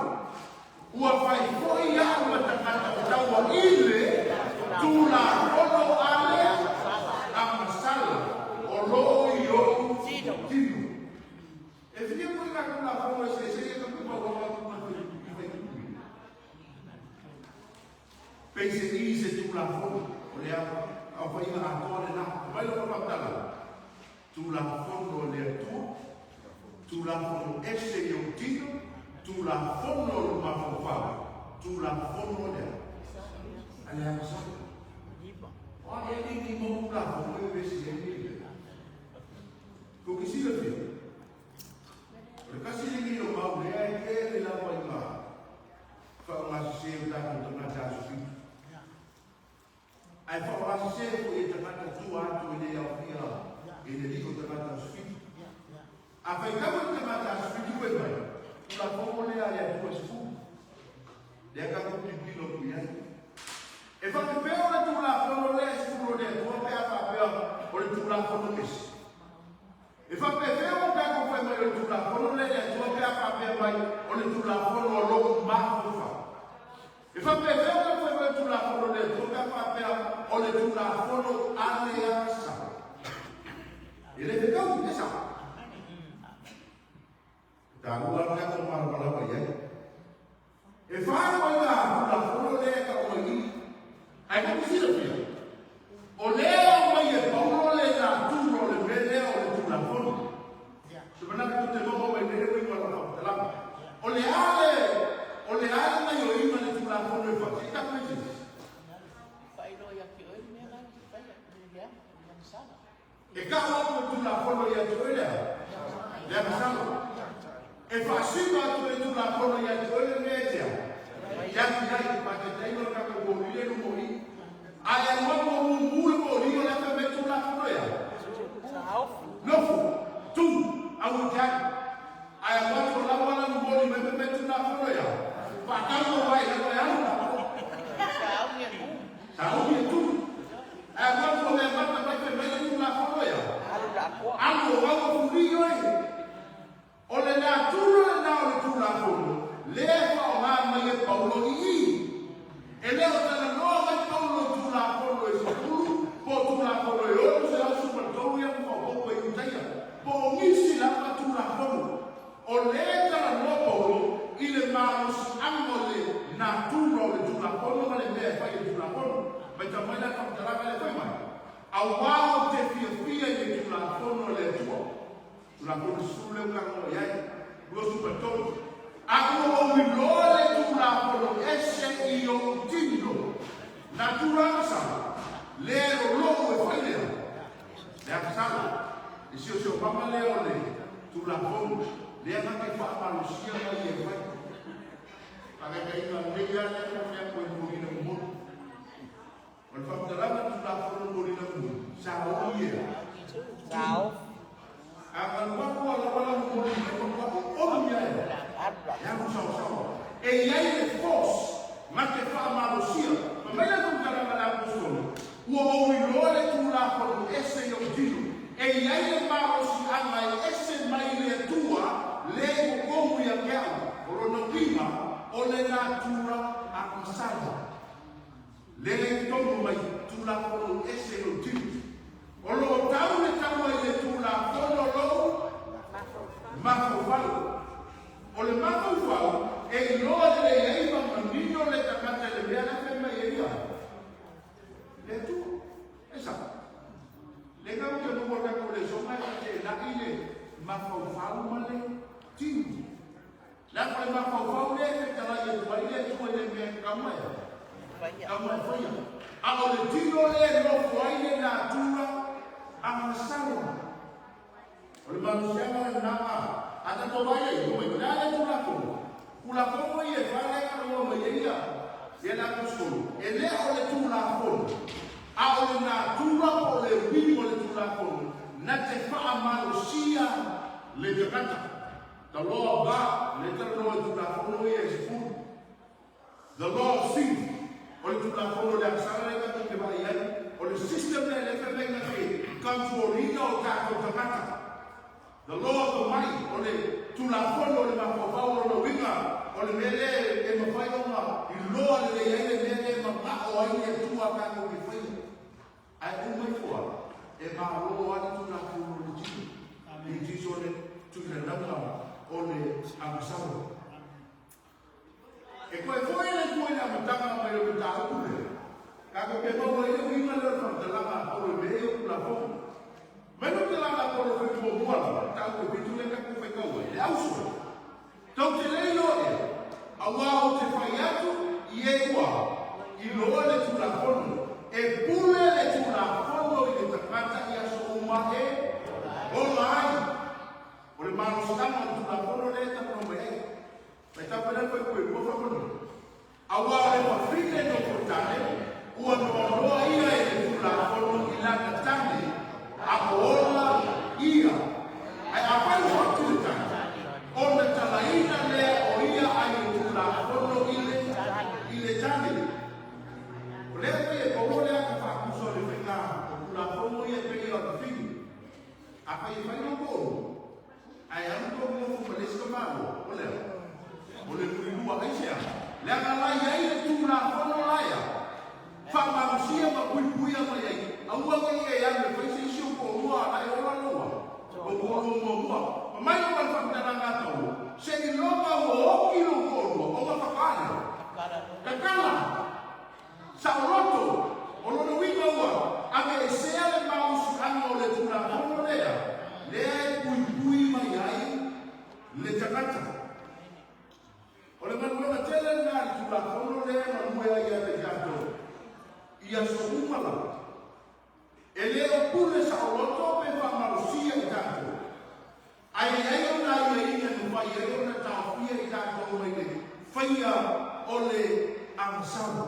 Ua fai foi au ma tagata taua i le Tulafono a le agasala o lo o i ou tino. E fia foi ka Tulafono eseese ia ka maua atu ma le fuaiupu. Peiseai se Tulafono, o le aofaiga atoa lena. Aumai lona faamatalaga, Tulafono a le Atua, Tulafono ese i ou tino, Tulafono o lou mafaufau, Tulafono lea a le agasala. O a ea lenei mau Tulafono e vevesi ai nei mea? Tou te silafia, o le tasi lenei o mau lea e tele lava i ngā faaaogasese o tatou tagata aso fitu. Ae faaaogasese foi e tagata tua atu e le aofia i le lii o tagata aso fitu. A faitau e le tagata aso fitu fai mai, Tulafono lea a le Atua e 10. Lea tatou tilotilo atu i ai. E faapefea o le Tulafono lea e 10 o le Atua pe a faapea o le Tulafono ese? E faapefea o tatou fai mai o le Tulafono lea e le Atua pe a faapea mai o le Tulafono o lou mafaufau? E faapefea o tatou fai mai o le Tulafono le Atua pe a faapea o le Tulafono a le agasala? E le fetaui, e sao. E taua lava le tatou malamalama i ai. E fai mai ngā Tulafono lea e tau mai i i. Ae tou te silafia, o lea e aumai e Paulo le natura o le mea lea o le Tulafono. Se manatu tou te maua mai nei le uiga o lau faamatalaga. O le a le, o le a le gaioiga o le Tulafono e fai? Se i tau mai se isi. Faailoa ia te oe le mea la e te faia, le leaga, le agasala. E tau atu le Tulafono ia te oe lea, le agasala. E faasino atu le Tulafono ia te oe le mea e tea, te atu i ai, faataitaiga o le tatou moli le lumo i. A e alu atu o mumu le moli o le a fai mai le Tulafono ea? Nofo, tu, aua e te alu. A e alu atu o lau ala le moli mai fai mai le Tulafono ea? Faatau lou ai lalo e alu. Sauni e tu. Ae alu atu o mea mata mai fai mai le Tulafono ea? Alu o au o fuli oe. O le natura lena o le Tulafono lea e faaaoga mai e Paulo i i. E le o talanoa mai Paulo i Tulafono e 10 po o Tulafono e 613 ia ua faaopoopo e Iutaia, po o nisi lava Tulafono. O lea e talanoa Paulo i le malosiaga o le natura o le Tulafono ma le mea e fai e le Tulafono. Matau mai la le faamatalaga lea fai mai, Auā ou te fiafia i le Tulafono a le Atua. Tulafono 10 lea ua talanoa i ai, 23. A ua ou iloa le Tulafono ese i ou tino, natura agasala, lea e lolo'u e fai lea. Le agasala, le siosiomaga lea o le Tulafono, lea na te faamalosia mai e fai. Faataitaiga lenei lava lea na mea koe molina momoli. O le faamatalaga Tulafono molina momoli, sa oi ea. Sao. A galu atu a lawa la momoli mai matua o olu ia ea. E alu saosaoa. E i ai le force na te faamalosia. Fai mai le faamatalaga a le Aposetolo, Ua ou iloa le Tulafono ese i ou tino. E i ai le malosiaga e ese mai i le Atua lea i totonu ia te au, o lona uiga, o le natura agasala. Lea i totonu mai Tulafono ese i lou tino. O lo o tau le taua i le Tulafono lou mafaufau. O le mafaufau e iloa lelei ai ma manino le tagata i le mea la e fai mai e ia. Le Atua. E sao. Le tatou te maua tatou lesoga e feteenai le mafaufau ma le tino. Le a le mafaufau lea e fetalai atu ai le Atua i le mea e tatau mai tatau mai faia. A o le tino lea e nofo ai le natura agasala. O le malosiaga lena a tatou vaai ai, o le a le Tulafono? Tulafono ia e fa lea e talanoa mai ai ia ia le Aposetolo, e le o le Tulafono, a o le natura po o le uiga o le Tulafono na te faamalosia le tagata. The law of God, lea e talanoa i Tulafono ia e 10. The law of sin, o le Tulafono o le agasala lea tatou te vaai ai, o le system lea lea fai mai na te control-ina o tatou tagata. The law of the mind, o le Tulafono o le mafaufau, o lona uiga, o le mea lea e mafai ona iloa lelei ai le mea lea e manao ai le Atua tatou te faia. Ae uma ifo lava, e malo lava le Tulafono o le tino, i tiso o le tuilanauga o le agasala. E toe foi le Atua i le amataga mai o le mataupu lea, tatou te maua ai le uiga lea o le faamatalaga a Paulo i mea ia o Tulafono. Mai le faamatalaga a Paulo fai muamua lava, mataupu e fitu lea tatou te faitau ai, le auso, Tou te le iloa ea, auā ou te fai atu i e ua iloa le Tulafono, e pule le Tulafono i le tagata i aso uma e ola ai. O le malosiaga o le Tulafono lea e talanoa mai ai. Faitau mai la le fuaiupu e lua faamolemole. Aua o le fafine nofo tane, ua noanoa ia e le Tulafono i lana tane, a o ola ia. Ae afai ua oti le tane, ona talaina lea o ia ai le Tulafono i le i le tane. O lea pei e paua le ata faakusa o le faiga o Tulafono ia e pei o le fafine. Afai e fai lou toalua, ae alu tou nofo ma le isi tamaloa, o le a? O le mulilua aisea? Leaga la i ai le Tulafono la e a? Faamalosia ma puipuia mai ai, aua ne i e alu e fai se isi ou toalua a la e ola lou a? Lou toalua muamua. Ma mai lava le faamatalaga a Paulo, seiloga ua oti lou toalua ona faatoa lea. Tatala! Saoloto, o lona uiga ua aveesea le malosiaga o le Tulafono lea, lea e puipui mai ai le tagata. O le galuega tele lena a le Tulafono lea e galue ai ia te tatou i aso uma lava. E le o pule saoloto pe faamalosia i tatou, ae i ai ona aiaiga e mafai ai ona taofia i tatou mai le faia o le agasala.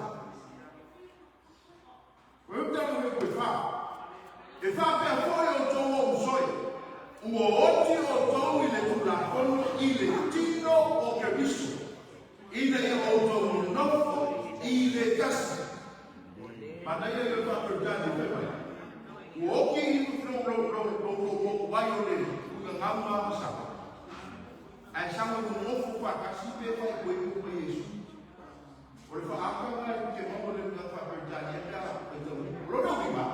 Ua i tala mai koe fa. E faapea foi outou o usoe, ua oti outou i le Tulafono i le tino o Keriso, ina ia outou nonofo i le tasi. Manaia ia faa-Peretania fai mai, Ua oki i lou lou lou lou lou motu ai o le uiga gau ma agasala, ae saga nonofo faatasi pe faaipoipo ma Iesu. O le faaata lena e te maua le uiga faa-Peretania pe a faitauina. O lona uiga,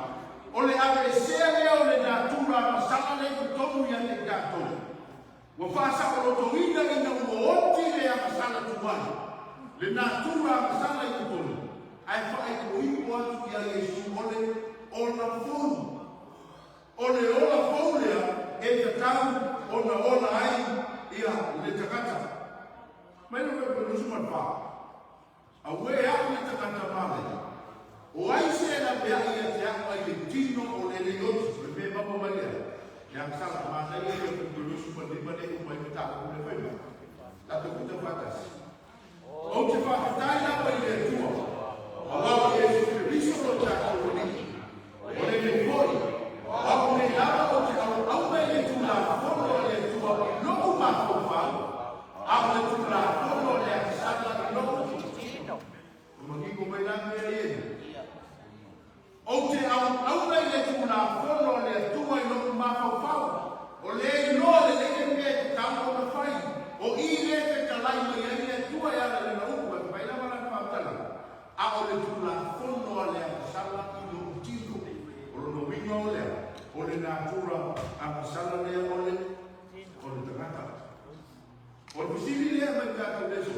o le aveesea lea o le natura agasala lea i totonu ia te i tatou. Ua faasaolotoina ina ua oti le agasala tuai, le natura agasala i totonu, ae faaipoipo atu ia Iesu o le ola fou. O le ola fou lea e tatau ona ola ai ia le tagata. Mai le 24. Auē au le tagata malaia! O ai se e laveai ia te au ai le tino o le lei oti, o le mea e maua mai lea, le agasala, manaia ia 25 nei uma ai mataupu le fai mai. Tatou fita faatasi. Ou te faafetai lava i le Atua, aua o Iesu Keriso lo tatou Alii. O lenei foi, o au nei lava ou te auauna i le Tulafono a le Atua i lou mafaufau, a o le Tulafono a le agasala i lou tino. Ua manino mai la mea ia nei. Ou te auauna i le Tulafono a le Atua i lou mafaufau, o lea e iloa lelei le mea e tatau ona fai, o i lea e fetalai mai ai le Atua e ala i lana upu, e fai lava lana faamatalaga. A o le Tulafono a le agasala i lou tino. O lona uiga o lea, o le natura agasala lea o le, o le tagata. O le fesili lea mai tatou le aso,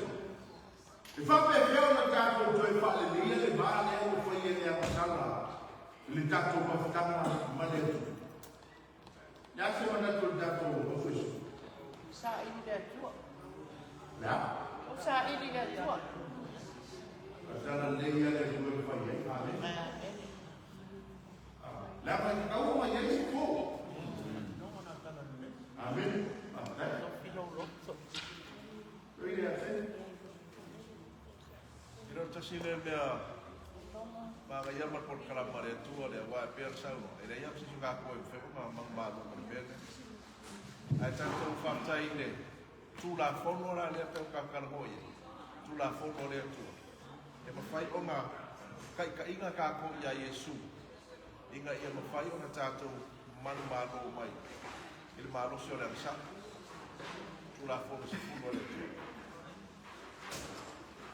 e faapefea ona tatou toe faaleleia le va lea ua faia e le agasala i le tatou mafutaga ma le Atua? Le a se manatu o le tatou Ofisa? Saili le Atua. Le a? O saili le Atua. Tala lelei ia le Atua e fai ai. Amene. Le a mai kaua mai ai se fou. Amene. Faafetai. Oi le ate. E le o le tasi lea mea manaia ma le polokalame a le Atua lea, aua e pei ona saunoa, e leai lava se isi o tatou e mafai ona manumalo ma le mea lea. Ae tatou faafetai i le Tulafono la lea pei ona tatou talanoa i ai, Tulafono a le Atua, e mafai ona taitaiina tatou ia Iesu ina ia mafai ona tatou manumalo mai i le malosi o le agasala. Tulafono 10 a le Atua.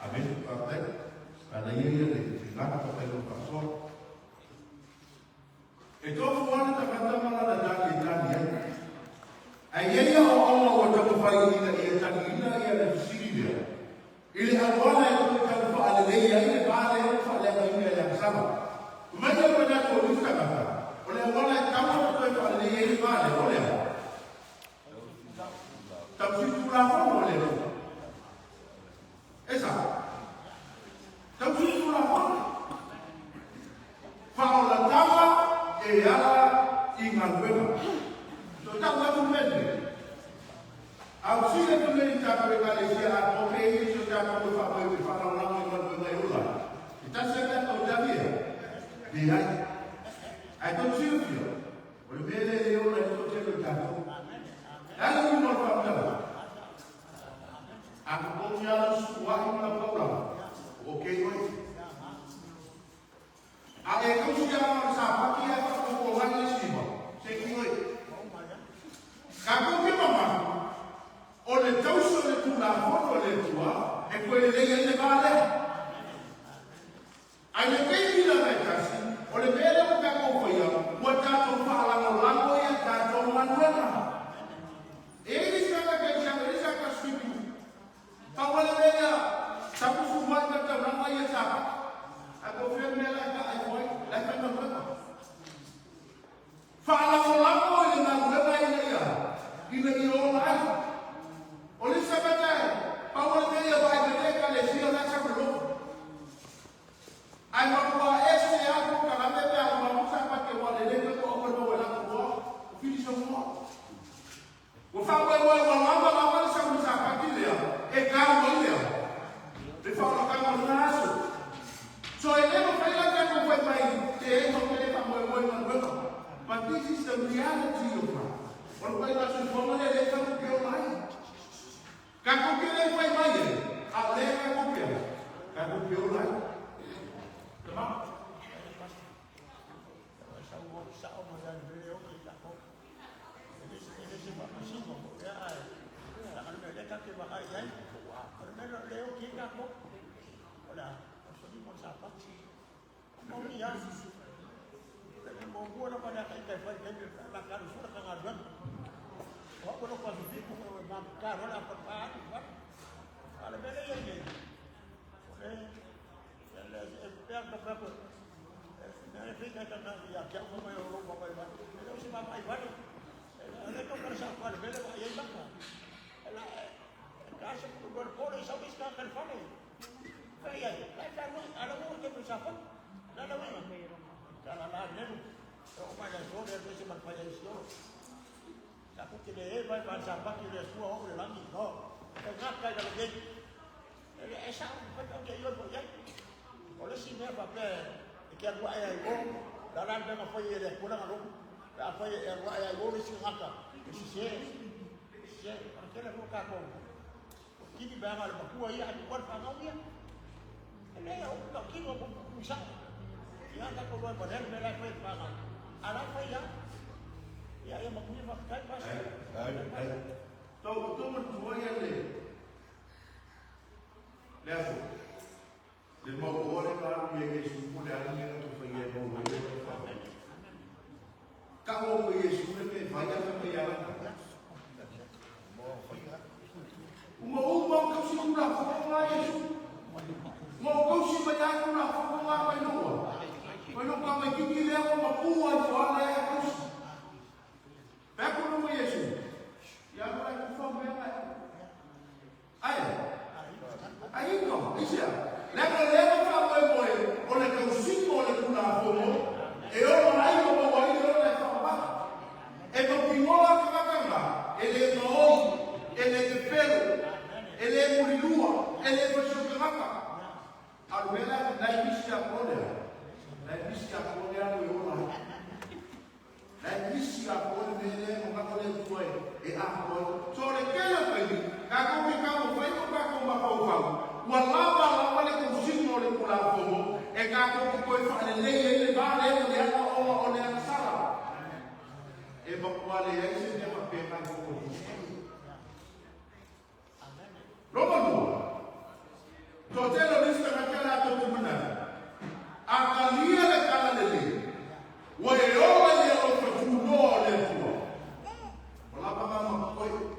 Amene. Faafetai. Manaia ia le tulaga faafetai mo le faasoa. E tofu lava le tagata ma lana tali e tali ai. Ae i ai aoaoga ua taumafai ina ia taliina ia le fesili lea, i le auala e toe tau faalelei ai le va lea ua faaleagaina e le agasala. Mai le manatu o nisi tagata, o le auala e tatau ona toe faalelei ai le va lea, o le a? Tausi Tulafono a le Atua. E sao. Tausi Tulafono. Faaolataga e ala i galuega. Toe tau atu le mea lenei. Au sili atu lenei i tatou Ekalesia atoa pe i ai se o tatou e faamoemoe e faalagolago i galuega e ola ai. E tasi lava tatou tali e leai. Ae tou te silafia, o le mea lea e le ola ai le toatele o tatou. E ala uiga o le faamatalaga. A totogi lava lau sua'i ma lau taulaga, ua okay oe. A e tausi lava ma le sapati ae faafofoga mai le isi iva, se i oe. Tatou te mamalu, o le tausi o le Tulafono a le Atua e toe lelei ai le va lea. Ae le taimi lava e tasi, o le mea lea ua tatou faia, ua tatou faalagolago i a tatou galuega. E i ai le isi tagata e tausaga, e le sa swimming. Pau lava le mea ia, sa fufuai ma le taulaga ia sa Ae po o fea le mea la e taa ifo ai, la e faigaluega. Faalagolago i le galuega ina ia, ina ia ola ai. O le isi tagata e, pau lava le mea ia vaai mai le Ekalesia la e sau le lotu. Ae matua ese lava le polokalame pe a uma atu Sapati aua o lele toe toa moe maua i lalo loa, ua filisa mua. Ua faamoemoe ua lava lava le sauni Sapati lea e tau ai lea le faaolataga o lena aso. So e le mafai la tatou fai mai te e matou te le faamoemoe i galuega. But this is the reality of life. O le ituaiga soifuaga lea lea tatou te ola ai. Tatou te le fai mai e, a o lea tatou te ai, tatou te ola ai. Tama. Tou tou manatua ia le le aso le mau oa le na alu ia Iesu po le a le mea na tou faia e maua ai le faafetai. Tau au e Iesu le mea e fai a fai mai ia lana. Uma uma o tausi Tulafono nga Iesu. Ma o tausi mai ai Tulafono nga mai loa. Mai lo ka mai kiki lea ua mapua i foala e tausi. Pe aku no mo Iesu. Ia alu ai kufa mea nga e. Aisea? Leaga o lea ua faamoemoe o le tausiga o le Tulafono e ola ai ma maua ai le ola e faamama. E mautinoa le tagata lena, e le gaoi, e le pepelo, e le mulilua, e le faisau tagata. A o le mea la, na e misi atoa lea, na e misi atoa lea alu e ola ai. Na e misi atoa le mea lea e manao le Atua e atoa ai. So o le tele o taimi, tatou te taumafai o tatou mafaufau, ua lava lava le tausiga o le Tulafono e tatou te toe faalelei ai le va lea ma le aga ona o le agasala. E matua leai se mea faapena i totonu o Iesu. Lona lua, toatele o nisi tagata latou te manatu, a talia le talalelei, ua e ola i le alofa tunoa o le Atua. Ua lava na ma totoe.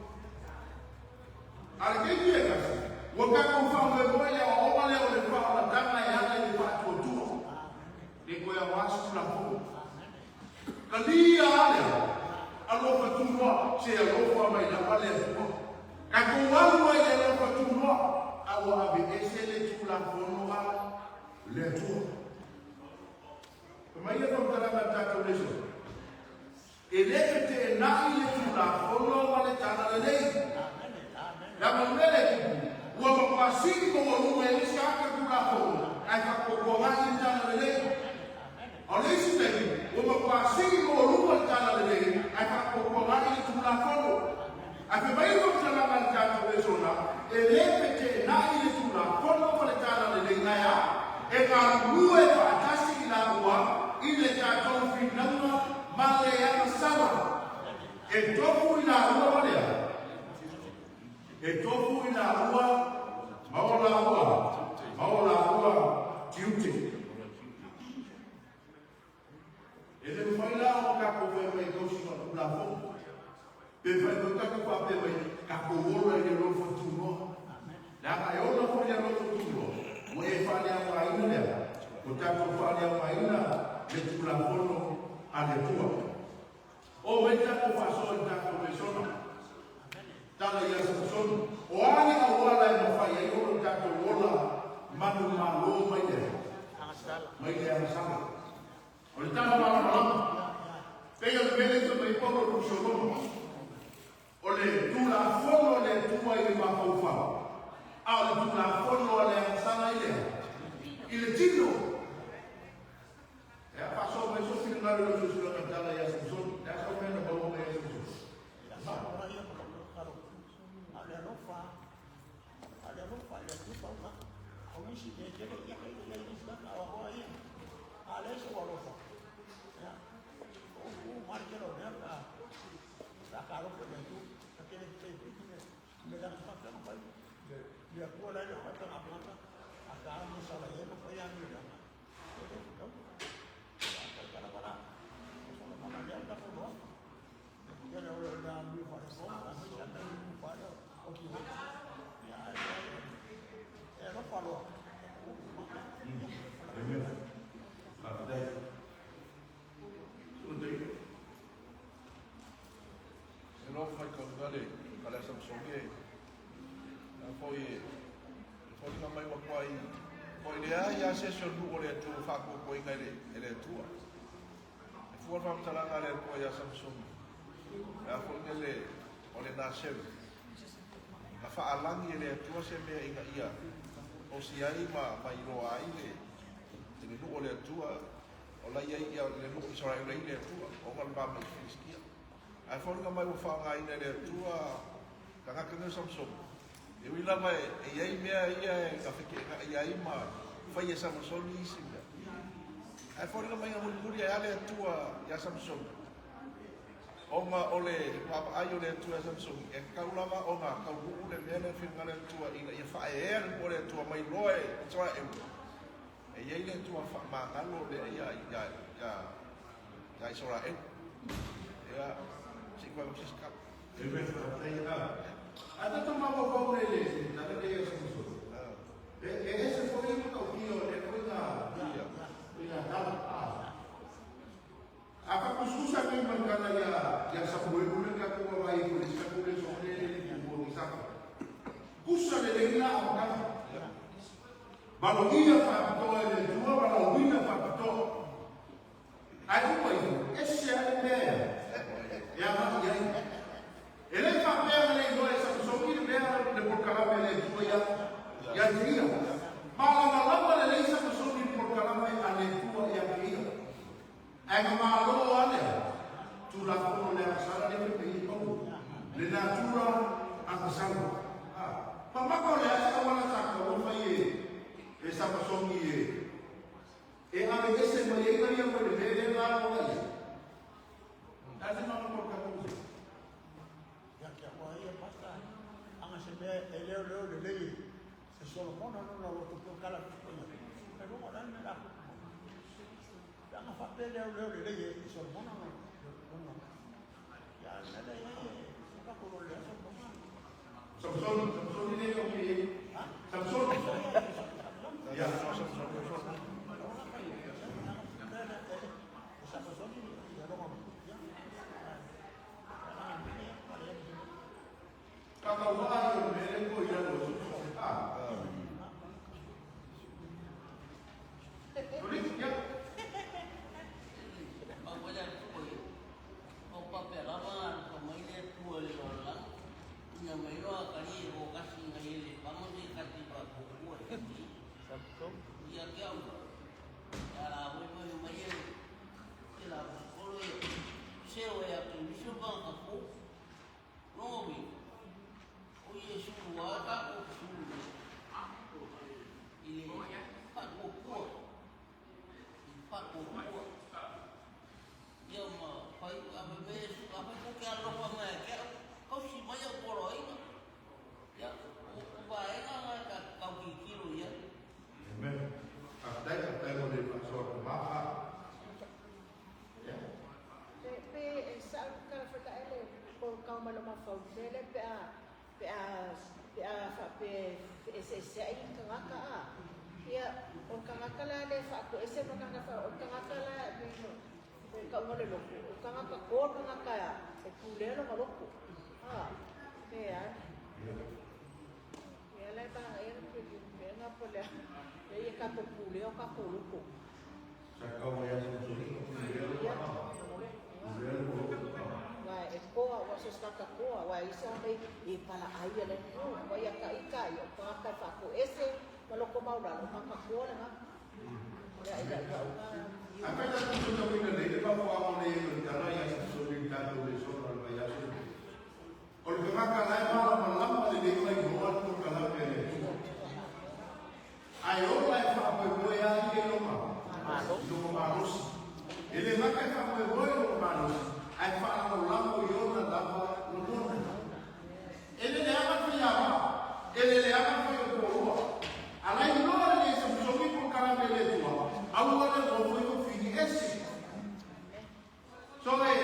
A le taimi e tasi, ua tatou faamoemoe i le aoaoga lea o le faaolataga e ala i le faatuatua. Le toe aoga se Tulafono. Talia lava lea, alofa tunoa, se alofa mai lava le Atua. Tatou alu ai i le alofa tunoa, a ua aveese le Tulafono a le Atua. Fai mai le faamatalaga a le tatou lesona, E le feteenai le Tulafono ma le Talalelei. Leaga o le mea lea e tupu, ua matua sili maualuga e isi ata le Tulafono ae faatuatuanai le Talalelei. A o le isi taimi, ua matua sili maualuga le Talalelei ae faatuatuanai le Tulafono. Ae fai mai le faamatalaga a le tatou lesona, e le feteenai le Tulafono ma le Talalelei, ae a? E galulue faatasi i laua i le tatou finauga ma le agasala. E tofu i laua ma le a? E tofu i laua ma o laua, ma o laua tiute. E le mafai la ona tatou fai mai e tausi ma Tulafono. Pe fai foi tatou faapea mai, tatou ola i le alofa tunoa. Leaga e ola foi le alofa tunoa, ua e faaleaogaina lea, ua tatou faaleaogaina le Tulafono a le Atua. Oo mai tatou faasoa i le tatou lesona. Tala ia Samusoni, o a le auala e mafai ai ona tatou ola manumalo mai le mai le agasala? O le tala malamalama, pei o le mea lea i fai mai ai Paulo i le pusi o Roma, o le Tulafono a le Atua i le mafaufau, a o le Tulafono a le agasala i le a? I le tino. E a faasoa mai sou finagalo i lau suesuega i tala ia Samusoni, le a sau mea na maua mai ai Samusoni? E lofa i kauga le fale a Samsoni e a foi e foliga mai ua tuai ua i leai a se isi o nuu o le Atua ua faakoakoaina e le e le Atua. E fua le faamatalaga a le Atua ia Samsoni e a foi le o le Naseri na faalagi e le Atua se mea ina ia osi ai ma ma iloa ai le le nuu o le Atua o la i ai ia le nuu o Israel ai le Atua ona le va mai Filistia. Ae foliga mai ua faaaogaina e le Atua tagata nei o Samusoni. E ui lava e i ai mea ia e gafekeegaia ai ma fai e Samusoni isi mea. Ae foliga mai na mulimuli ai lava le Atua ia Samusoni. Ona o le vaavaai o le Atua ia Samusoni, e tatau lava ona taunuu le mea lea na finagalo le Atua ina ia faaeaea le nuu o le Atua mai loa e Isaraelu. E i ai le Atua faamagalo lea ia, ia, ia, ia Isaraelu. Ia, se i koe se isi tala. Amen. Faafetai. A tatou mafaufau nei i le tala lea ia Samusoni. E ese foi le matautia o lea foi na ina tala. A faatusatusa nei ma le tala ia Samuelu lea tatou vaavaai ai foi i le isi tatou lesona lea e le i muamua i Saka. Tusa lelei la amataga. Valoia faapitoa e le Atua, valaauina faapitoa. Ae uma ifo, ese lava le mea e agai i ai. E le faapea na le iloa e Samusoni le mea le polokalame a le Atua ia te ia. Malamalama lelei Samusoni i le polokalame a le Atua ia te ia. Ae na malo lava lea Tulafono le agasala lea fai mai ai Paulo, le natura agasala. Mamaka o le a se auala sa taua fai e Samasoni e e aveese mai ai ia mai le mea lea na alo ai ia. Le a se mamaka o le tatou uso? Ia te au ia pasta, anga se mea e leo leo lelei e Solomona lona loto polokalame foi ia. E luga o le a le mea o le a tupu mai. Pe ana faapea leo leo lelei e Solomona lona ia a le mea lea e i ai e tatou loa lea Solomona. Samsoni, Samsoni le o ke Samsoni. Ia. Ka taumaa i o le mea lea ko i lalo o Samsoni. Ah. Amen. Faafetai, faafetai mo le faasoa mama. Pe pe sa kala foi la ele ko kau mai lo mafau le pe a pe a pe a fa pe feeseeseai le tagata a. Ia, o le tagata la lea e faatoese ma le tagata fa, o le tagata la e pei o le tauga o le loto, o le tagata toa le tagata e pulea lona loto. A, pe a. Ia la e manaia le mea lena po o le a, leai e tatou pulea o tatou loto. Sa kau mai aso soli pulea Ia, pulea lona loto. Aua e toa, aua so se tagata toa, aua e i ai se mai e palaai le atunuu. Aua ia ta ita ia, o tagata e faatoese ma loto maualalo, o tagata toa lena. Ia, i lau A fai tatou faitauina nei le mafuaaga o le o le tala ia Samusoni i le tatou lesona o le vaiaso lenei. O le tagata la e malamalama lelei mai iloa le polokalame a le Atua. Ae ola e faamoemoe lava ia i lona malosi. E le gata e faamoemoe i lona malosi, ae faalagolago i ona lava lagona. E le leaga le faiava, e le leaga le fai o le toalua. A la iloa lelei e Samusoni polokalame a le Atua, aua le nofo i fili ese. So e,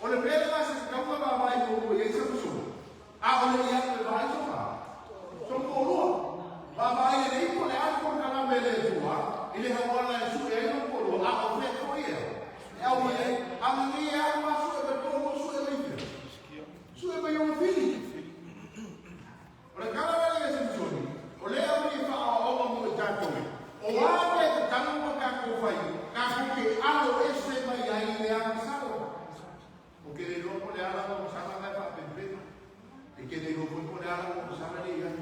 o le mea lena sa tatau ona vaavaai muamua i ai Samusoni, a o le i alu e vaai sona, sona toalua. Vaavaai lelei po o le a le polokalame a le Atua i le auala e sue ai lona toalua, a o fea foi ea e aumai ai. A na nei e alu lava sue mai le toalua, sue mai fea? Sue mai ona fili. O le tala la lea a Samusoni, o lea au nei e faaoaoga mo i tatou, o a mea e tatau ona tatou fai, tatou te alo ese mai ai i le agasala. Ou te le iloa po o le a lau agasala na e faapenapena. E te le iloa foi po o le a lau agasala lea e i ai.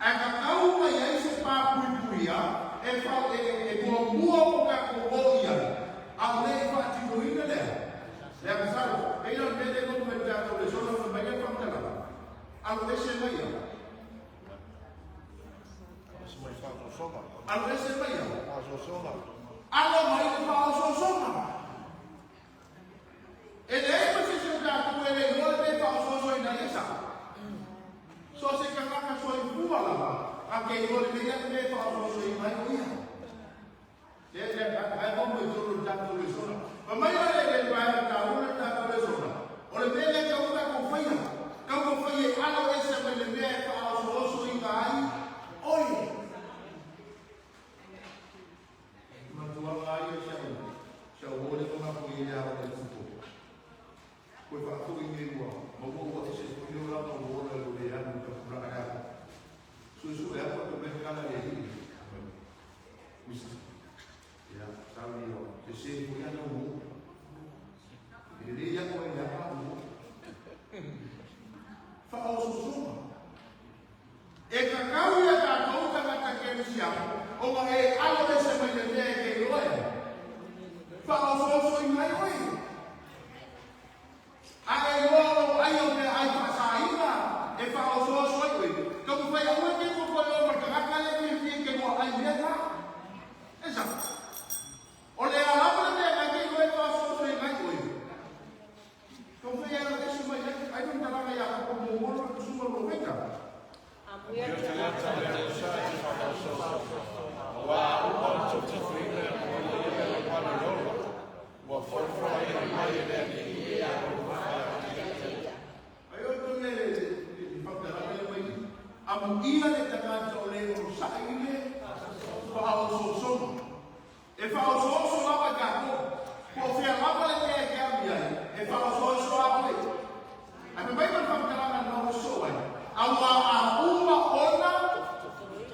Ae tatau ona i ai se pā puipuia e, e, e muamua mo tatou o i ai, a o le i faatinoina lea, le agasala. Pei la o le mea lea e logo mai i le tatou lesona fai mai le faamatalaga, alo ese mai ia. Alo ese mai ia. Alo mai le faaosoosoga. E leai ma se isi o tatou e le iloa le mea e faaosoosoina ai e sao. So o se tagata soifua lava, a ke iloa lelei lava le mea e faaosoosoina ai o ia. Lea, lea, ae mau mai totonu o le tatou lesona. Fai mai la le, le vaega taua lea o le tatou lesona, o le mea lea e tatau ona tatou faia, taumafai e alo ese mai le mea e faaosoosoina ai oe. Matuaga lava ia si au, si au uo lea ua matou i ai le ao le tupu. Koe faafoi nei ua maua ua ese foi le olaga ua ola i lou le alu i tapulaa e alu. Suesue atu a pe mai kala le E kakau ia tātou tangata kerisiano, o nga e alo ese mai le mea e te iloa e. Whaososo i mai oi. A e loa o ai o mea ai whasaina, e whaososo ai oi. Ka mu whai aua ke ko koe o markangaka le ki fie ke mua ai mea ngā. E sa. O le alama le mea ngai ke iloa e whaososo i mai oi. Ka mu whai alo ese mai ai, ai no talanga ia ka mo molo le kusuma lo weka. Ai o to le le whakatara le mai. Amu ia le tangata o le o sa ile whaososoga. E whaososo lava i kātou. Po o fea lava le mea e ke alu i ai, e whaososo a oe. Ai me mai ma le whakataranga na o so ai. A ua a uma ona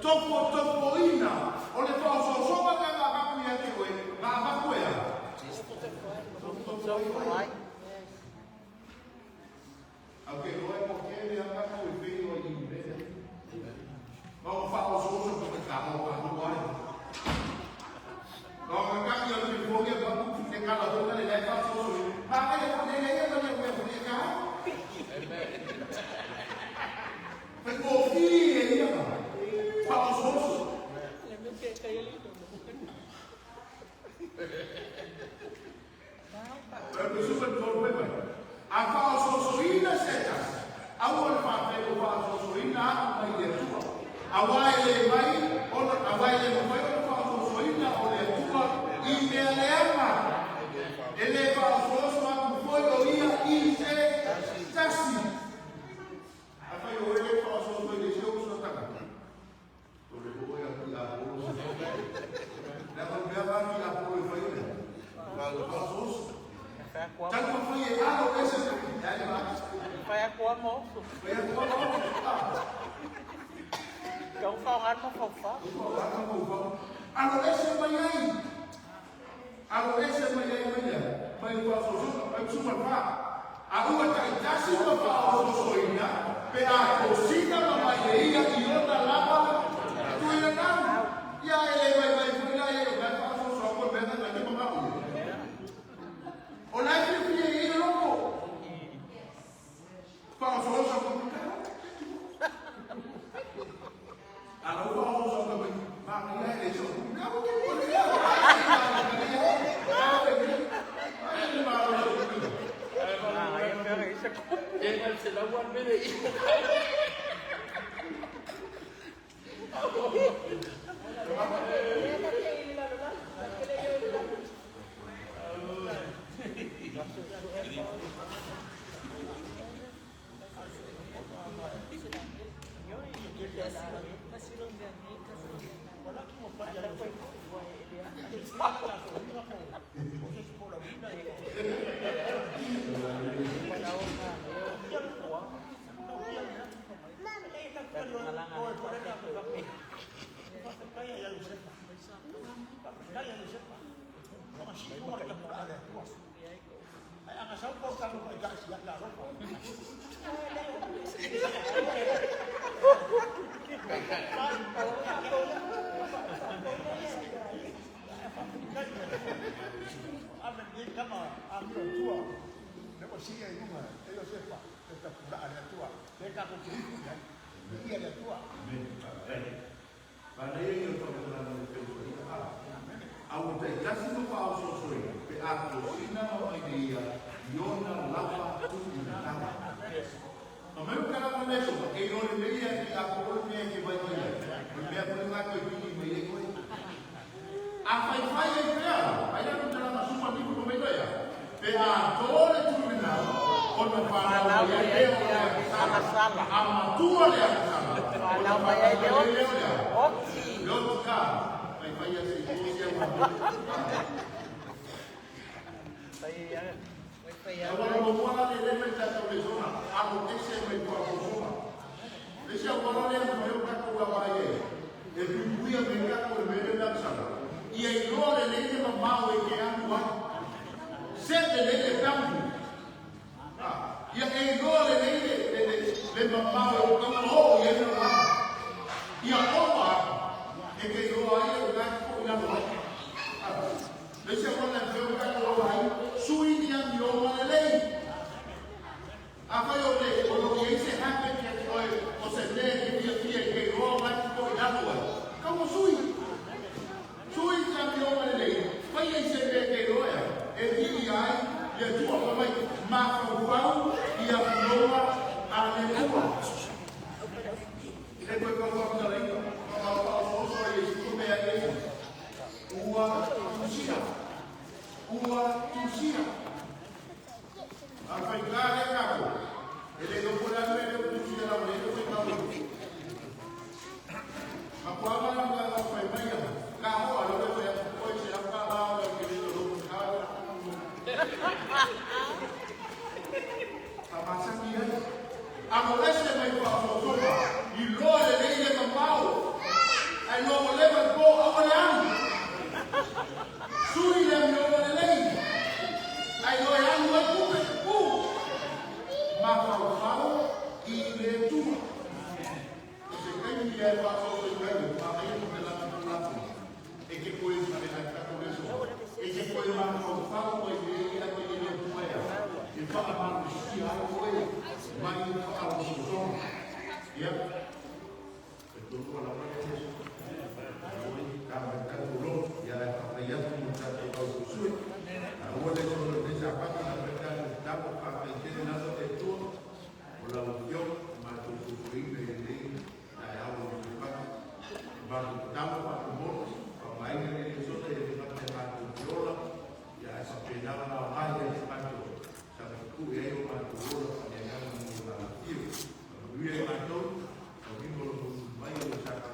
topo topo ina o le whaososoga ka ngā maku ia te oe, ngā maku e a. Topo topo i oe. Au ke loe po ke le anga ko i whenua i mea. Ma o whaososo ko te ka o ka no ai. No ka ka ki o te fonge pa ku te kala ho le le whaososo. Ha ka le ko le le le le le ka. Fai ko fi e ia ka. Whaososo. E pe super tolu mai mai. A whaososoina se tasi. Au o le whāwhai o whaososoina aku mai le Atua. A wai le mai, ona, a wai le mawhai o whaososoina o le Atua i mea leanga. E le whaososo aku foi o ia i se tasi. A whai o ele whaososo i le se o tanga. O le ho ia ki a polo se. Le o mea ngā ki a polo i whai o. Whaososo. Tau ma whai e alo ese se ki ai ma. Fai a kua mo. Whai a kua mo. Kau whaongan mo faufa. Alo ese mai ai. Alo ese mai ai mai ai. Mai whaososo, mai suma wha. A ua taitasi ma whaososoina, pe a kosina ma mai e ia i ona lava, tuina nau. Ia e le mai mai fui la e o ngai whaososo ako mea ngai te mama ui. O lai fia fia i e loko. Whaososo ako te kao. Alo whaososo ako mai, ma ia e le so. Mea o te mo le ia. E ngal se lauan mele i. A ua taitasi ma whaososoina, pe a kosina ma mai le ia, i ona lava tuina tau. Ma mai o karanga le sopa, e i ore le ia ki a ko ore mea ke vai mai ai. O mea koe ngā koe pili mai e koe. A whai whai e pea, ai na karanga suma ni ko mai ia. Pe a tōre tuina o na whanau mai ai e o le Agasala. A matua le agasala. Whanau mai ai le oti. Oti. Le oti ka. Whai whai a se i o sia Whai E wala mo wala le le mai tātou le zona, a mo ese mai kua ko zona. Le sia wala le mo meo kako ua wai e. E puipuia me kako le mere le aksana. Ia i loa le leile ma mau e ke anu ai. Se le leile pampu. Ia e loa le leile le, le, le ma mau e o kama o ia na wā. ia e whaasoso i kai, whaakaia mo te lana tulafono. E ke koe ma le ai tatou leso. E ke koe ma kau whau ai le ia mai le le tuaia. E wha malusia ai oe mai i whaalososoga. Ia, e tonu ala mai le leso. Oi, ka mai tatou loto, ia e whaapai atu mo tatou au susui. A ua le solo le sa pata na pe tatou tamo whaapai tele nalo te tua. O lau afioga, matou tutuina i lenei taeao o le pata. Matou tatalo faamolemole, faaaogaina lenei lesona e le gata e matou te ola, ia ae faapena ona aoga ia te matou tapapue ai o matou ola faaleagaga mo le alafio. Manuia i matou, taulima o lo mai o le saka.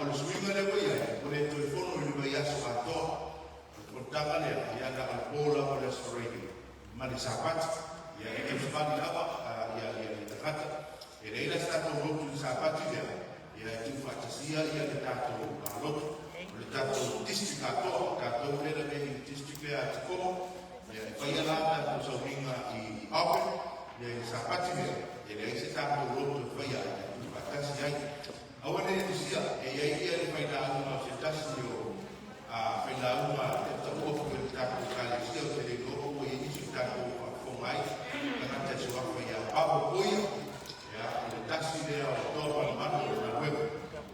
o le suiga lea ua i ai, ua le toe fono i le vaiaso atoa. O le fonotaga lea, ia na o le po lava o le Aso Faraile ma le Sapati. Ia, e tausavali lava ia le tagata. E leai la se tatou lotu i le Sapati lea, ia e tuufaatasia ia le tatou lotu. O le tatou district atoa, o tatou lea na i le district lea a Tikomo, ia e faia la tatou sauniga i Auckland, ia i le Sapati lea, e leai se tatou lotu e faia ai, e tuufaatasi ai. Aua ne i misia, e i ai ia le failauga o se tasi o failauga tautaua foi o le tatou Ekalesia, ou te le iloa po ua i ai nisi o tatou o faafofoga ai, tagata e suafa ia Pavo Poia, ia, o le tasi lea o toa malumalu o le galuega,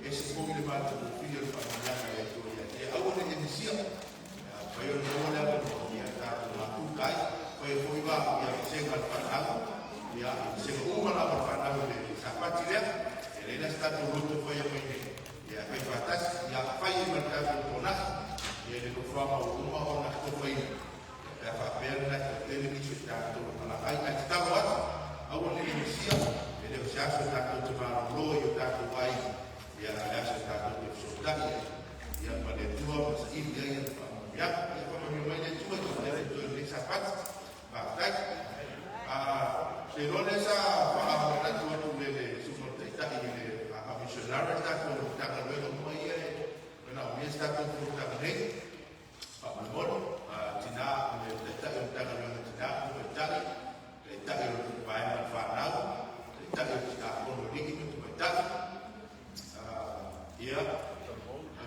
e ese foi le matagofie o le faamanuiaga a le Atua ia te ia. Aua ne i misia, ia, mafai ona maua le avanoa, ia tatou mafuta ai, faia foi va ia vasega a le fanau, ia, vasega uma lava o le fanau i le Sapati lea, e leai la se tatou lotu e faia mai nei, ia fai faatasi, ia fai ai ma le tatou tonai, ia le nofoaga ua uma ona tofaina, pe a faapea lena e toatele nisi o tatou e malaga ai. Ae tatalo atu, aua ne i misia, e le o se aso tatou te malolo i o tatou aiga, ia a o le aso tatou te fesootai ai, ia ma le Atua ma saili ai ana faamanuiaga. Ia faamanuia mai le Atua i le toe lenei Sapati. Faafetai. Te iloa lea sa faamanatu atu le susuga o le Taitai i le missionary le tatou Matagaluega uma ia e manaomia se tatou fonotaga nei. Faamolemole, tina, le Taitai o le Matagaluega Tina ma Tamaitai, Taitai o le Vaega o le Fanau, Taitai o Tina Fono Alii ma Tamaitai, ia,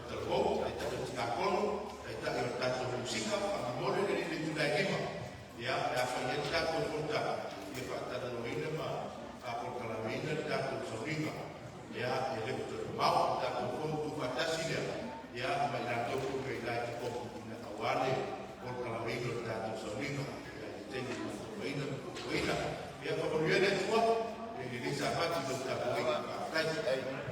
Talavou, Taitai o Tina Fono, Taitai o le tatou Musika, faamolemole le le itula e 5. Ia, le a fai ai le tatou fonotaga, ia faatalanoaina ma faapolokalameina le tatou sauniga. Ia, e le o toe mamao le tatou fono tuufaatasi lea, ia, ma i latou foi mai la i Tikomo, ina aua le polokalameina o le tatou sauniga. Ia, i le taimi e matofaina ma fuafuaina. Ia, faamanuia le Atua i lenei Sapati i lau tapuaiga. Faafetai.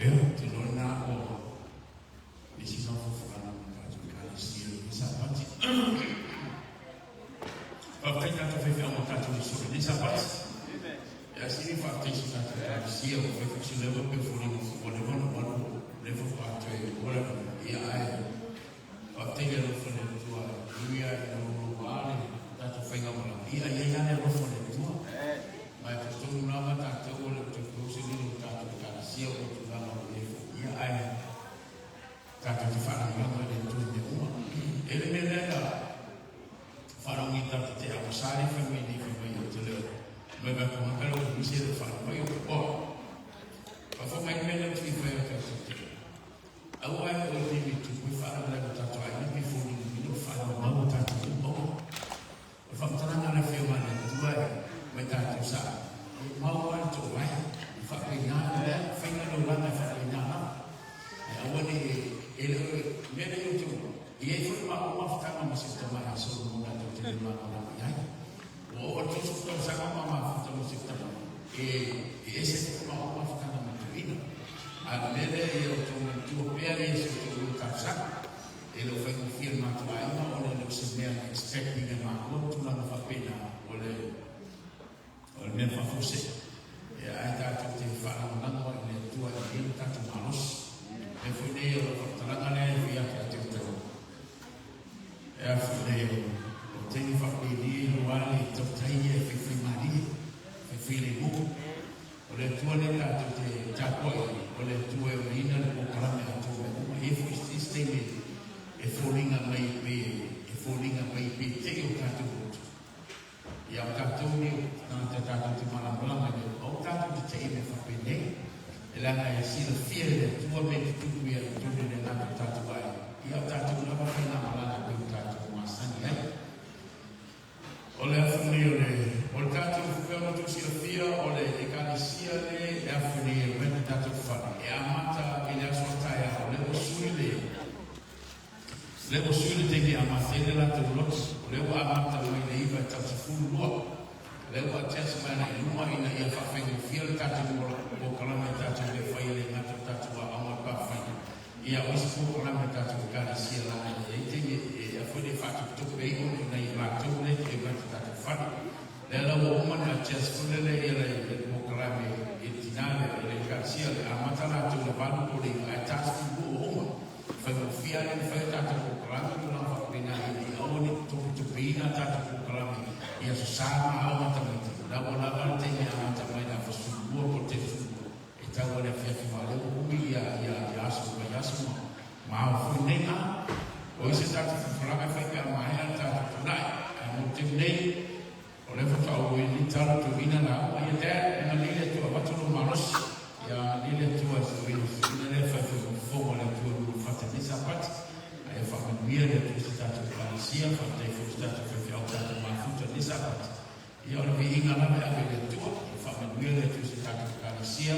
Ia, te loa na o isi mafaufauga ma tatou Ekalesia i le Sapati. Faafetai tatou faifeau ma tatou uso i lenei Sapati. Ia sili faafetai i si tatou Ekalesia ua fai foi si leva pe foliga ua leva ona ou alu leva faatoa toe ola ia ae faafetai le alofa o le Atua e ui lava ina louloua le tatou faigamalaga ia e i ai lava le alofa o le Atua. Ma e talitonu lava tatou o le toe close lele o tatou Ekalesia o tulaga o lo o i ai foi ia ae tatou te faalagolago i le Atua i mea uma. E le mea lea na faalogo tatou te agasā le fai mai nei fai mai o te leo mai vai ko ngaka le o misi le whana mai o o. Ka wha mai mea leo tui whai o tatou te. Aua e o te mi tu pui whana mai o tatou ai ni fo ni ni no whana mau o tatou o. O whakataranga le whio mai le Atua e mai tatou sa. E mau ai tō vai. I whakaina le whainga no langa e whakaina lava. E aua ne e le mea nei o te ua. I ei foi ma o mafutanga ma se tamai a Solomona tau te le mana lava i ai. Ua oo atu se tausaga ma mafuta ma se tamai. E ese foi ma o mafutanga ma tuina. A le mea lea ia o tō manatua pea ia se tō lua tausaga. E le o faigofie le matou aiga ona e le o se mea na expect ina e matou tulaga faapena o le o le mea faafuasei. Ia ae tatou te faalagolago ai i le Atua e i ai lo tatou malosi. O lea foi nei o lau faamatalaga lea e fai atu ia te outou. E a foi nei o taimi faapeni e iloa le tautai ia e faifaimalie, faifaiilemu. O le Atua lea tatou te tapuai ai, o le Atua e onaina le polokalame atoa mea uma. E i ai foi isi taimi e foliga mai pei e foliga mai pei te i o tatou loto. Ia o tatou nei o tagata tatou te malamalama i le Aua tatou te te i mea faapenei. E leaga e silafia e le Atua mea e tutupu ia i totonu i le agaga o tatou aiga. Ia o tatou lava faigamalaga pei o tatou masani ai. O le afu nei o le o le tatou pei ona outou silafia o le Ekalesia le e afu nei e omai le tatou fale e amata i le aso a taeao lea ua sui le lea ua sui le taimi e amata ai le latou lotu o lea ua amata mai le 9 e tau 12. Lea ua adjust mai agai i luma ina ia faafaigofie le tatou polokalame a tatou mea e fai e le gata o tatou aoaoga i le Pathfinder. Ia, o isi polokalame a tatou Ekalesia leaga e i ai taimi e a foi lea e faatopetope ai ona i nai latou lea e mai i le tatou fale. Lea la ua uma ona adjust foi lele ia le polokalame i le tina lea i le Ekalesia lea, amata latou i le 8 po o le 9 ae 42 ua uma. Faigofie lava lea ona fai a tatou polokalame ma tulaga faapena ina ia aua ne i topetopeina a tatou polokalame i Aso Sa ma aoga a tamaiti. O la ua lava le taimi e amata mai le afa 12 po o le 32 e tau ai le afiafi aua o lea ua umi ia ia aso o le vaiaso ma ma ao foi nei. A o ai se tatou fufulaga e fai pe a maea le tatou tulai. Ae mo le taimi nei, O lea faatoa ou ui nei tala tuuina lauga ia Dad ina nei le Atua avatu lou malosi ia nei le Atua e tuuina tuuina lea fai foi fofoga o le Atua lua fata nei Sapati a ia faamanuia le Atua se tatou Ekalesia faafetai foi se tatou faifeau tatou mafuta nei Sapati ia o le viiga lava e ave i le Atua ia faamanuia le Atua se tatou Ekalesia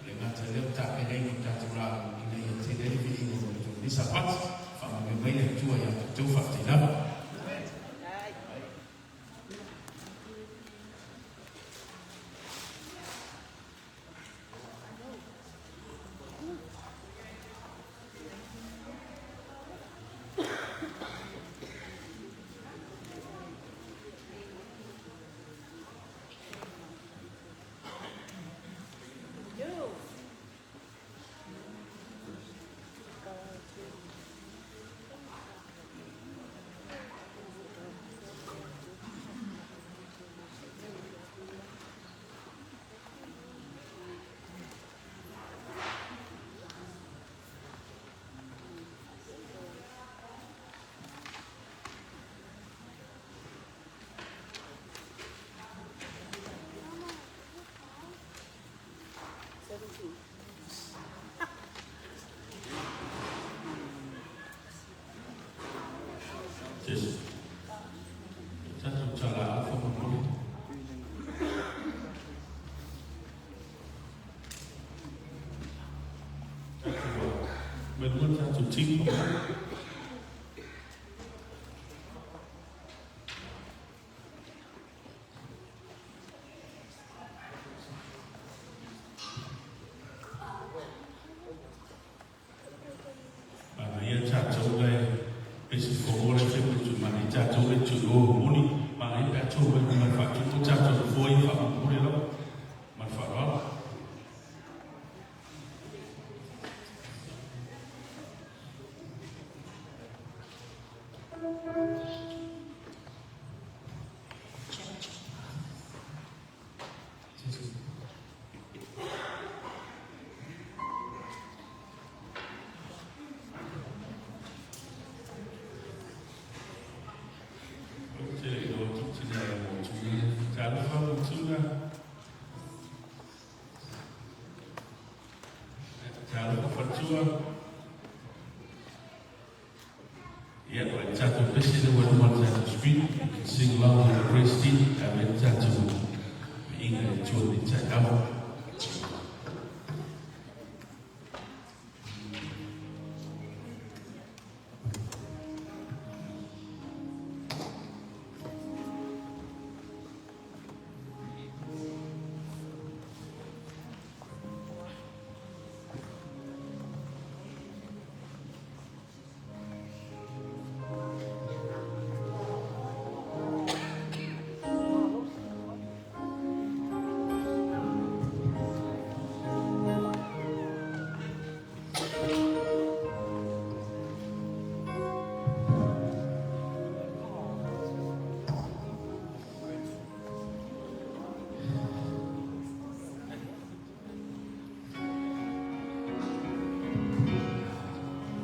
le gata lea o tapenaina o tatou lauga ina ia tele ai le viiga o le Atua nei Sapati faamanuia mai le Atua ia outou faafetai lava. Jesu. Tatou talaau faamolemole. Tatou mai luma tatou team faamolemole. Manaia tatou le pesi fofoga le fai mai tu manaia tatou le tu o moni manaia pe a tu mai mai faatupu tatou foi faamolemole lava ma le faaaloalo. Ia, o le tatou pese lea ua i luma o le tatou screen. You can sing along with the praise team. Ave le tatou viiga i le Atua i lenei taeao.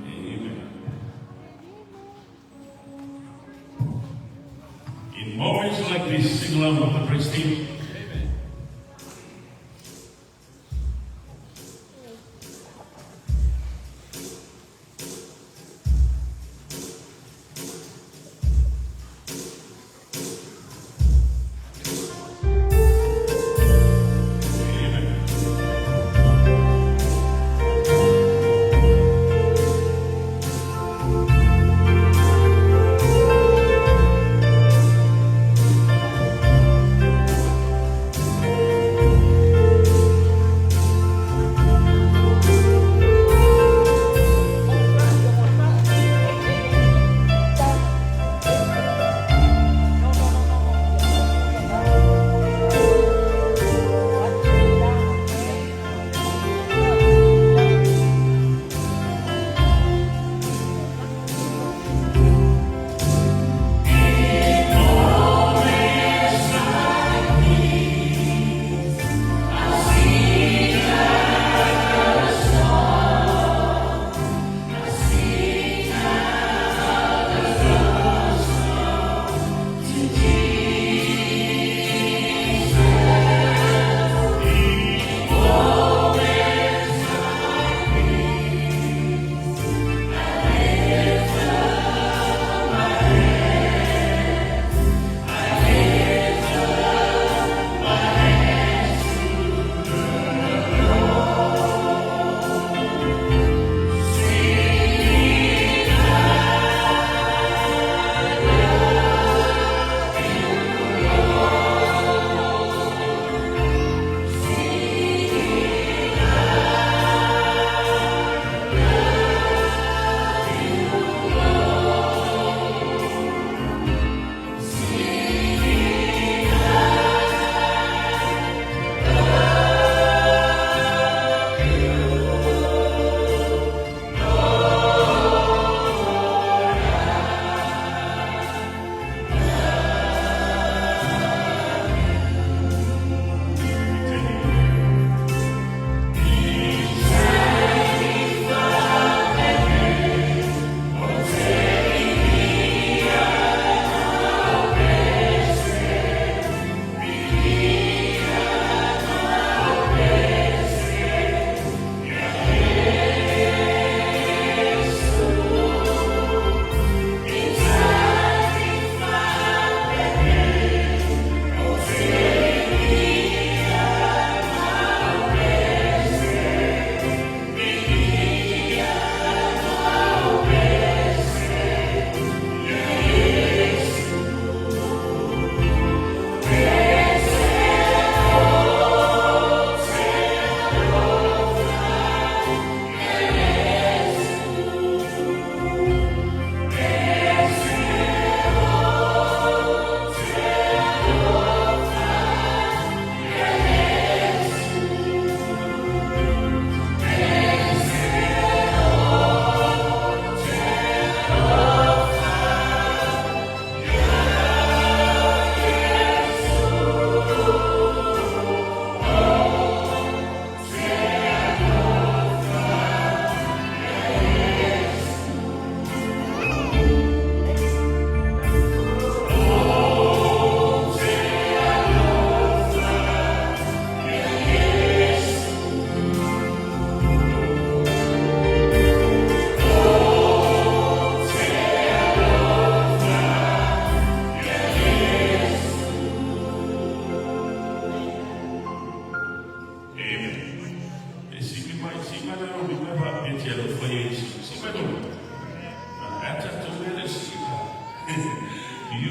Amen. In moments like this, sing along with the praise team. Amen.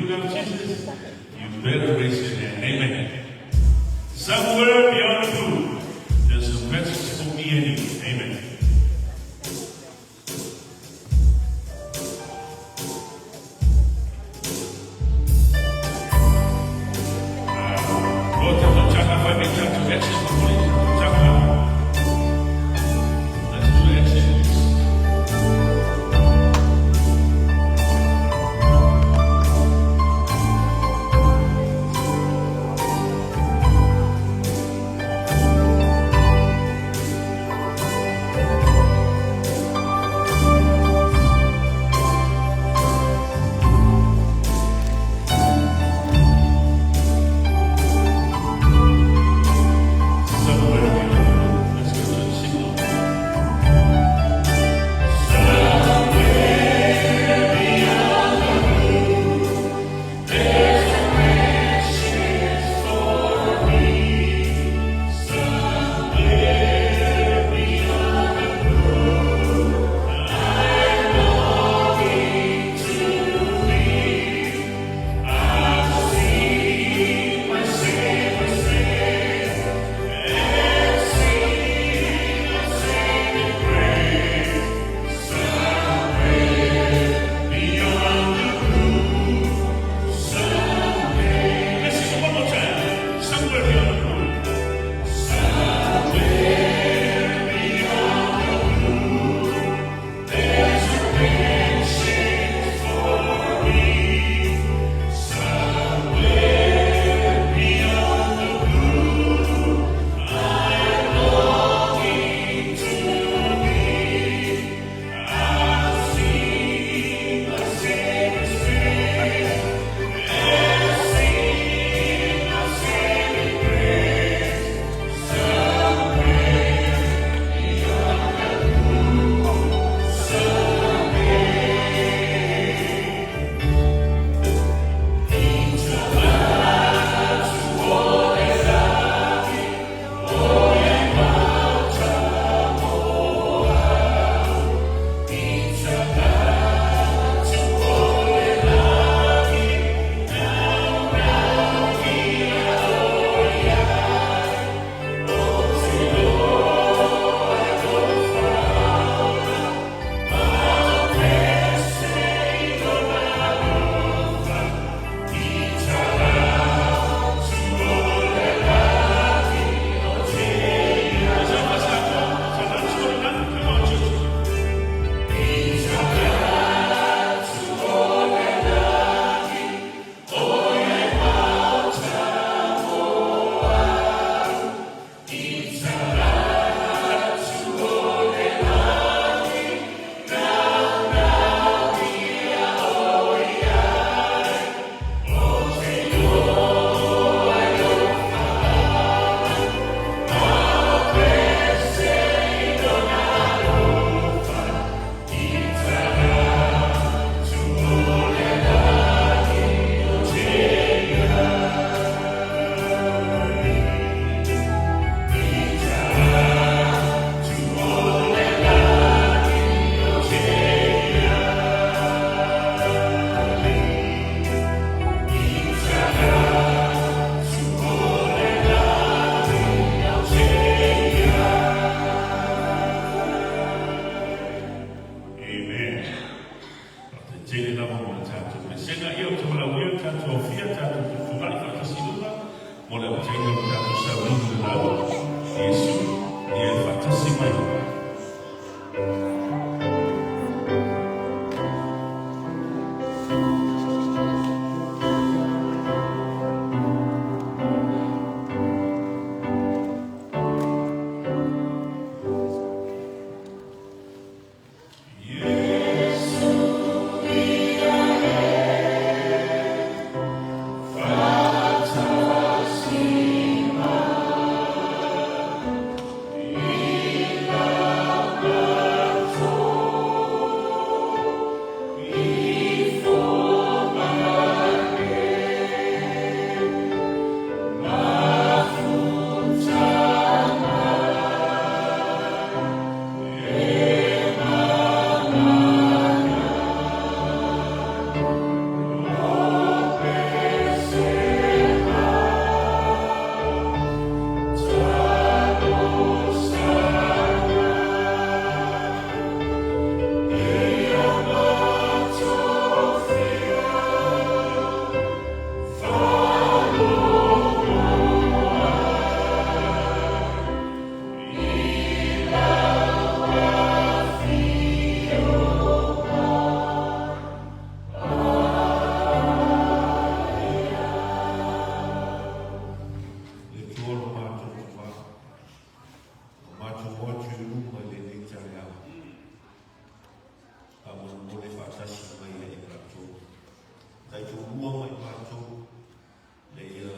you love Jesus, you better raise your hand. Amen. Somewhere beyond the blue, there's a message for me and you. Amen. Let's do action. Somewhere beyond the blue. Let's go to the signal. Let's sing it one more time. Somewhere beyond the blue. Come on, church. Amen. Te tele lava mo le tātou. Me senga ia o te wala uia tātou au fia tātou tutunai whakasiluga mo le o teina o tātou sauninu le lau. Iesu, ia e whatasi mai. taulua ma i matou, ina ia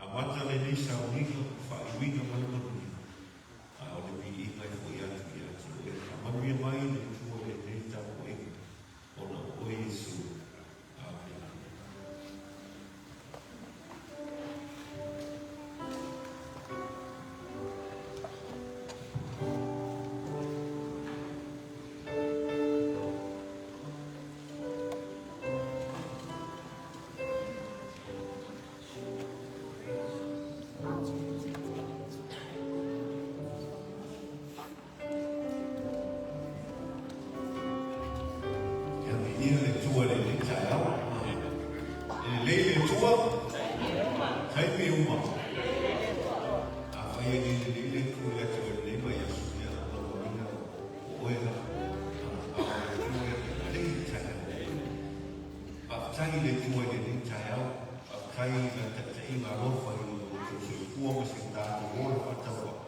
amata lenei sauniga o faaiuina ma le manuia, a o le viiga e foi atu ia te Oe. Faamanuia mai le Atua i lenei tapuaiga, ona o Oe Iesu. Amene. Ia viia le Atua i lenei taeao. E lelei le Atua taimi uma. Afai e le lelei le Atua ia te oe i lenei vaiaso, ia o lona uiga o oe la. A o le Atua ia e lelei i taeao. Faafetai i le Atua i lenei taeao. Faafetai i Lana taitaiga alofa i lo outou soifua ma si o tatou ola faatauvaa.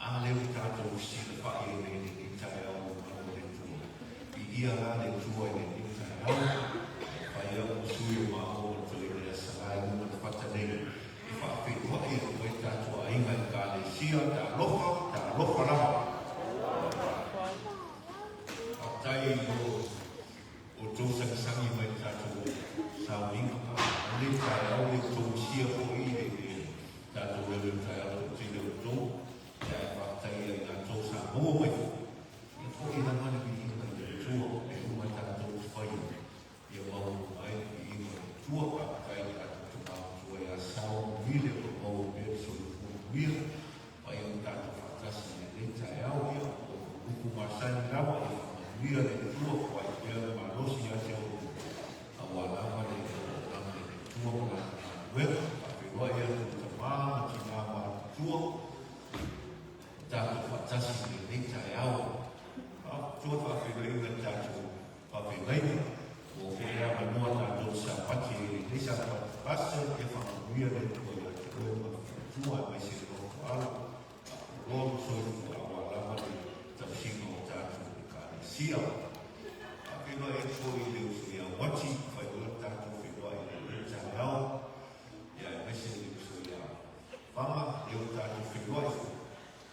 A lea ua tatou fesilafai ai nei i lenei taeao i le mana o le Atua. Viia la le Atua i lenei taeao. E fai au ma sui o maua ma le toeaina ia Sala i luga o le fata nei e faafeiloai atu ai tatou aiga Ekalesia. Talofa, talofa lava. Faafetai i lo outou sagisagi mai le tatou sauniga o lenei taeao, le outou misia foi i le tatou lele taeao toatele o outou. Ia ae faafetai ia i latou sa maua mai foi. Ia foi lava le viiga i le Atua, e uma tatou te faia ia maualuga ai le viiga o le Atua. Faafetai i tatou tama matua ia Sao ma Vile o lo o maua pea le soifua manuia mai ona tatou faatasi i lenei taeao. Ia o upu masani lava, ia faamanuia le Atua, foai pea le malosi ia te outou aua lava le auaunaga i le Atua ma lana galuega. Faafeiloai atu i tama ma tina matutua tatou faatasi i lenei taeao. Faapitoa faafeiloaiga i le tatou faafeagaiga ua foi le avanoa tatou te sapati ai i lenei sapati. Pastor, ia faamanuia le Atua ia te oe ma le faletua aemaise le loto alo, faapoloa ma soifua aua lava le tausiga o tatou Ekalesia. Faafeiloai atu foi i le uso ia Uati, fai oe le tatou feiloai i lenei taeao, ia aemaise le uso ia Faga, lea ua tatou feiloai foi.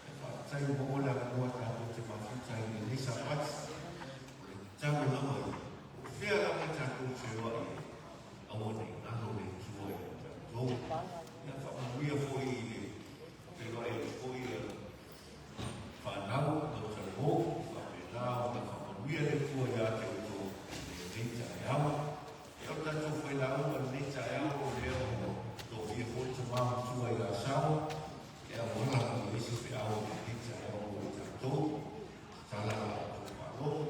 Ia faafetai ua maua le avanoa tatou te mafuta ai i lenei Sapati. O le tatalo lava ia, o fea lava tatou feoai ai, aua ne i galo le Atua ia tatou. Ia faamanuia foi i le feiloai atu foi a fanau lau talamo, faapena ona faamanuia le Atua ia te outou i lenei taeao. Ia o le tatou failauga i lenei taeao, o lea ua tofia foi le tama matua ia Sao e auala mai ai se feau i lenei taeao mo i tatou. Tatala la outou faalogo,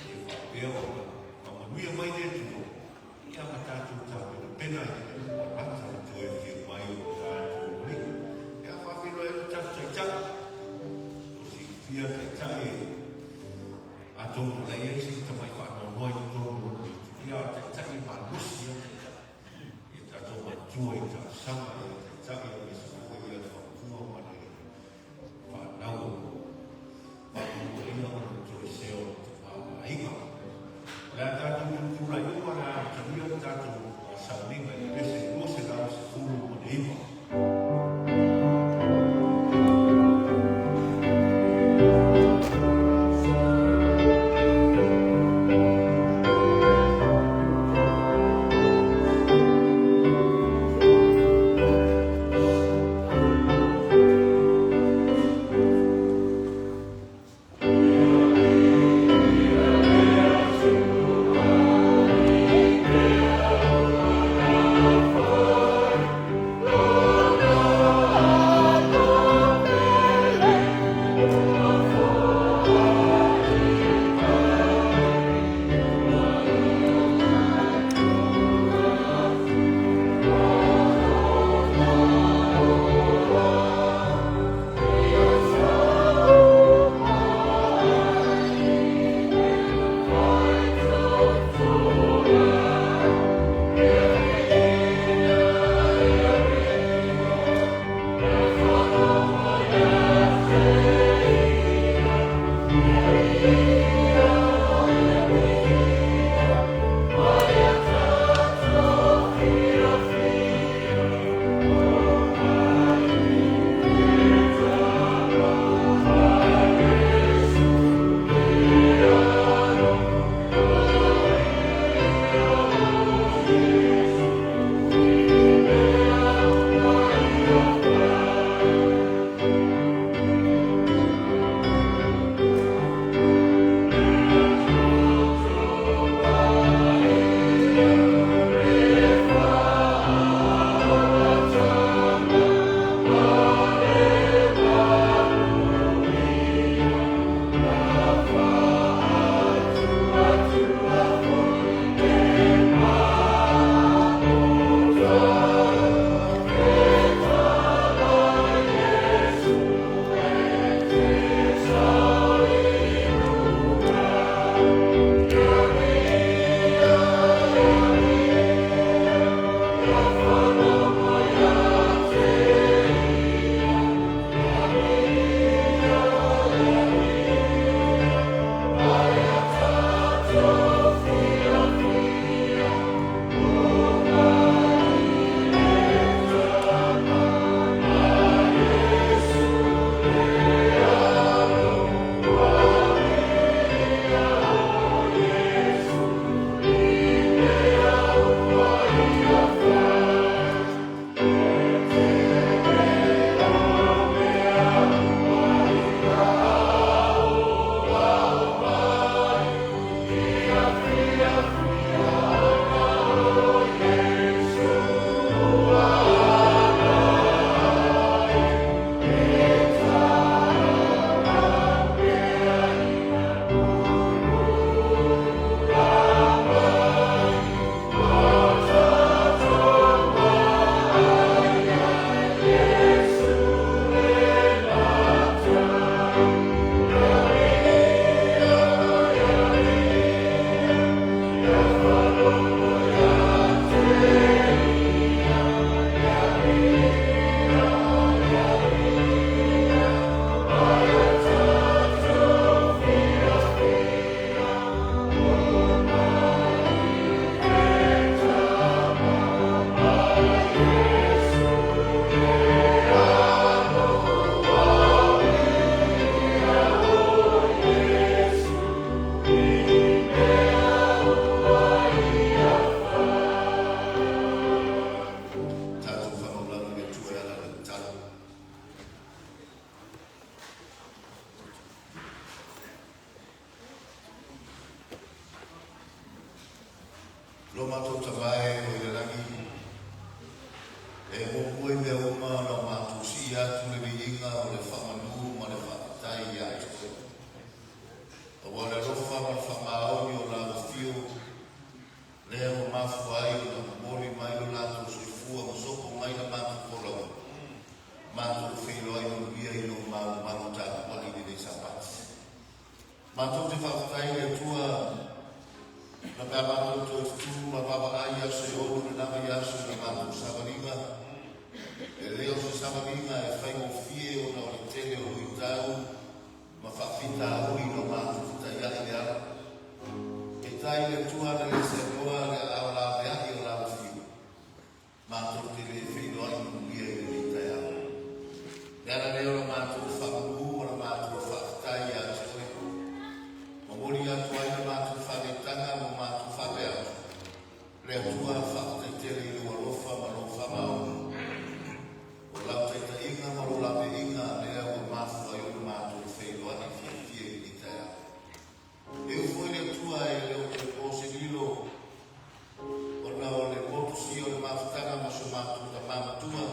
ia faapea ona faamanuia mai le Atua ia ma tatou tapenapena i le ua lata le toe afio mai o lo tatou Alii. Ia faafeiloai atu tatou Taitai, o silafia Taitai e Atonu o la e i ai se tamai faanoanoa i totonu o le ia taitai e malosi ia taitai. Ia tatou manatua i talosaga ia taitai aemaise foi ia le fautua ma le fanau o lo o faatuaina ona toe sea o le tamaoaiga. O le a tatou tulai uma, o le a amatalia le tatou sauniga i le pese 219. Tama e o i le lagi, e muamua i mea uma ona o matou sii atu le viiga o le faamanu ma le faafetai ia te Oe. Aua o le alofa ma le faamaoni o lau afio, lea ua mafua ai ona momoli mai lo latou soifua ma sopo mai la matou folauga, matou feiloai manuia i lou malumalu tapuai i lenei Sapati. Matou te faafetai i le Atua na pe a matou toe tutū ma vaavaai i aso e ono lena vaiaso i la matou savaliga. E le o se savaliga e faigofie ona o le tele o luitau ma faafitauli na matou fetaiai i le ala. Peitai le Atua na le seanoa le aao laveai o lau afio. Matou te le feiloai manuia i lenei taeao. Le ala lea o la matou faamanu ma la matou faafetai ia te Oe. Momoli atu ai la matou faaneetaga ma matou faapea atu, Le Atua, faafetai tele i lou alofa ma lou faamaoni. O lau taitaiga ma lou laveaiga lea ua mafua ai ona matou feiloai fiafia i lenei taeao. E ui foi le Atua e le o toe po se lilo ona o le motusia o le mafutaga ma so matou tama matua,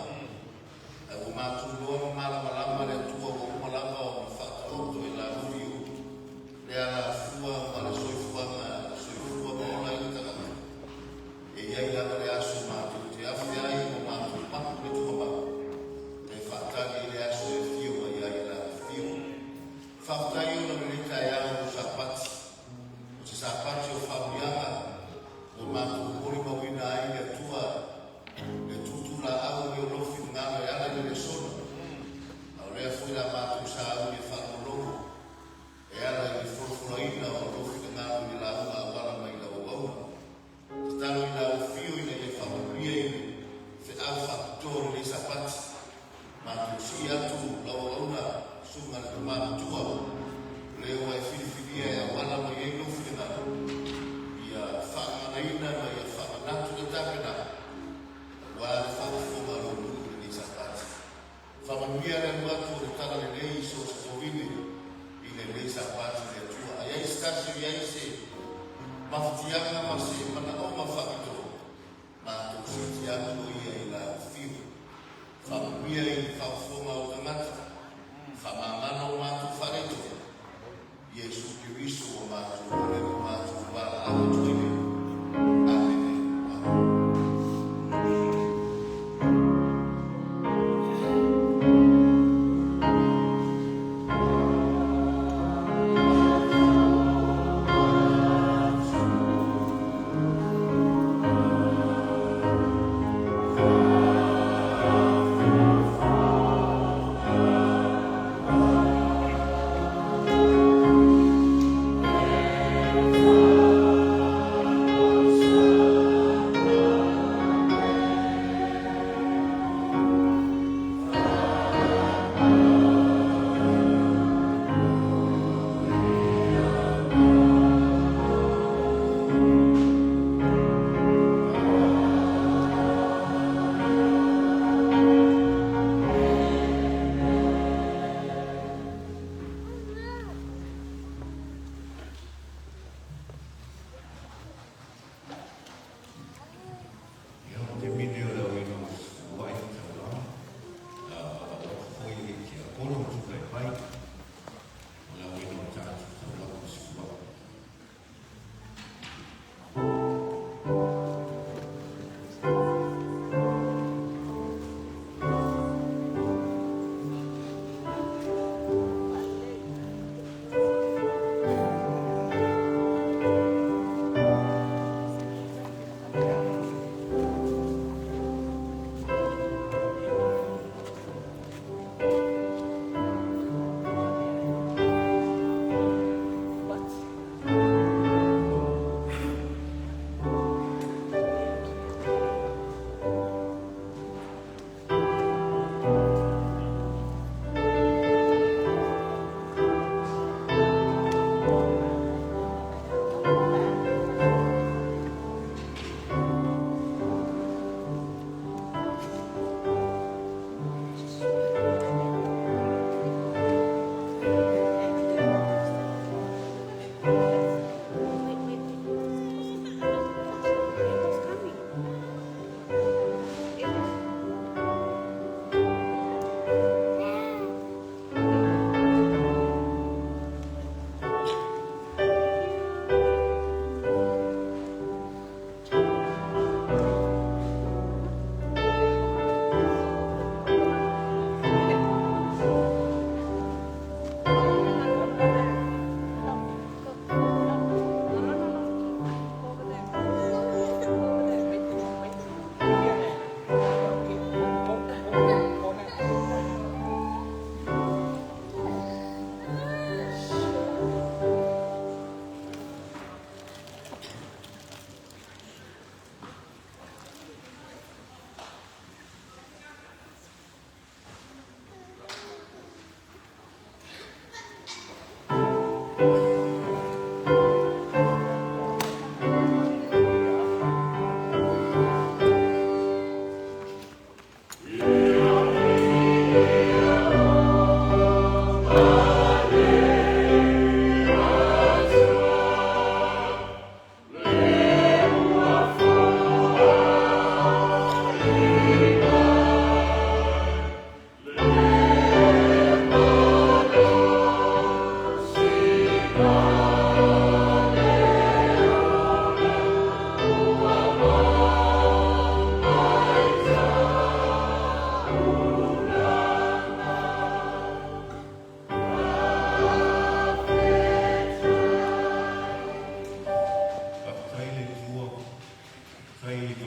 ae ua matou iloa ma malamalama le Atua ua uma lava ona faataoto e lau afio le alafua ma le soifuaga e soifua ma ola ai le tagata. E i ai lava le aso matou te afe ai ma matou mapu le tuamau e faatali i le aso e afio mai ai lau afio. Faafetai ona o lenei taeao o Sapati, o se Sapati o faamanuiaga ua matou molimauina ai le Atua le tūtūlaau o lou finagalo e ala i le lesona, a o lea foi la matou sauni e faalogologo e ala i le folafolaina o lou finagalo i le lauga auala mai lau auauna. Tatalo i lau afio ina ia faamanuia i le feau faapitoa o lenei Sapati. Matou sii atu lau auauna, susuga i le tama matua, o le ua e filifilia e auala mai ai lou finagalo, ia faagaganaina ma ia faamanatu le tapenaga aua le faafofoga a lou nuu i lenei Sapati. Faamanuia le alu atu o le talalelei i so o se tovine i lenei Sapati le Atua. A i ai se tasi o i ai se mafatiaga ma se manaoga faapitoa, matou siiti atu o ia i lau afio. Faamanuia i le faafofoga o tagata, faamagalo o matou faaletonu, Iesu Keriso ua matou ole ma matou valaau atu ai nei. Amene. Amene.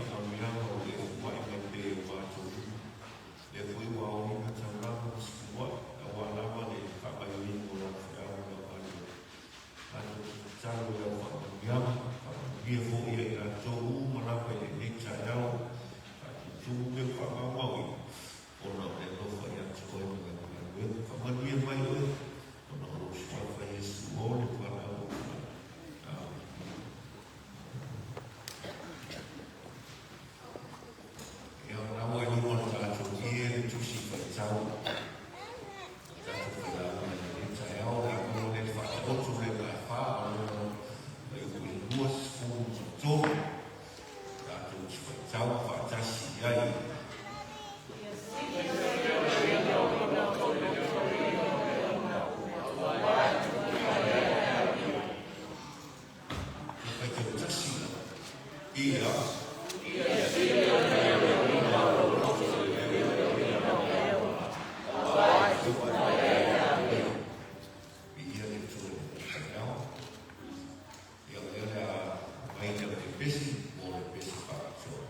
faamanuiaga ua e foai mai pea i o matou lima. Lea foi ua aoina taulaga ma sefuluai, aua lava le faagaoioiga o lau feau ma lau galuega. Matou te tatalo i lau faamanuiaga, faamanuia foi ia i latou uma lava i lenei taeao, faatutumu mea ua faamaumauina, ona o le alofa ia te oe ma lau galuega. Faamanuia mai oe, ona o lou Suafa Iesu o le valaau o le Amene. Ia, o lena ua i luma o le tatou ie le tusi faitau a tatou failauga i lenei taeao, o le a maua lea le faataoto lea e fa o lona fuaiupu e 23, tatou te faitau faatasi i ai. Ia faitau tasi lava. Ia. Viia le Atua i lenei taeao. Ia, o lea o le a aumai le pepesi mo le pesi faapitoa.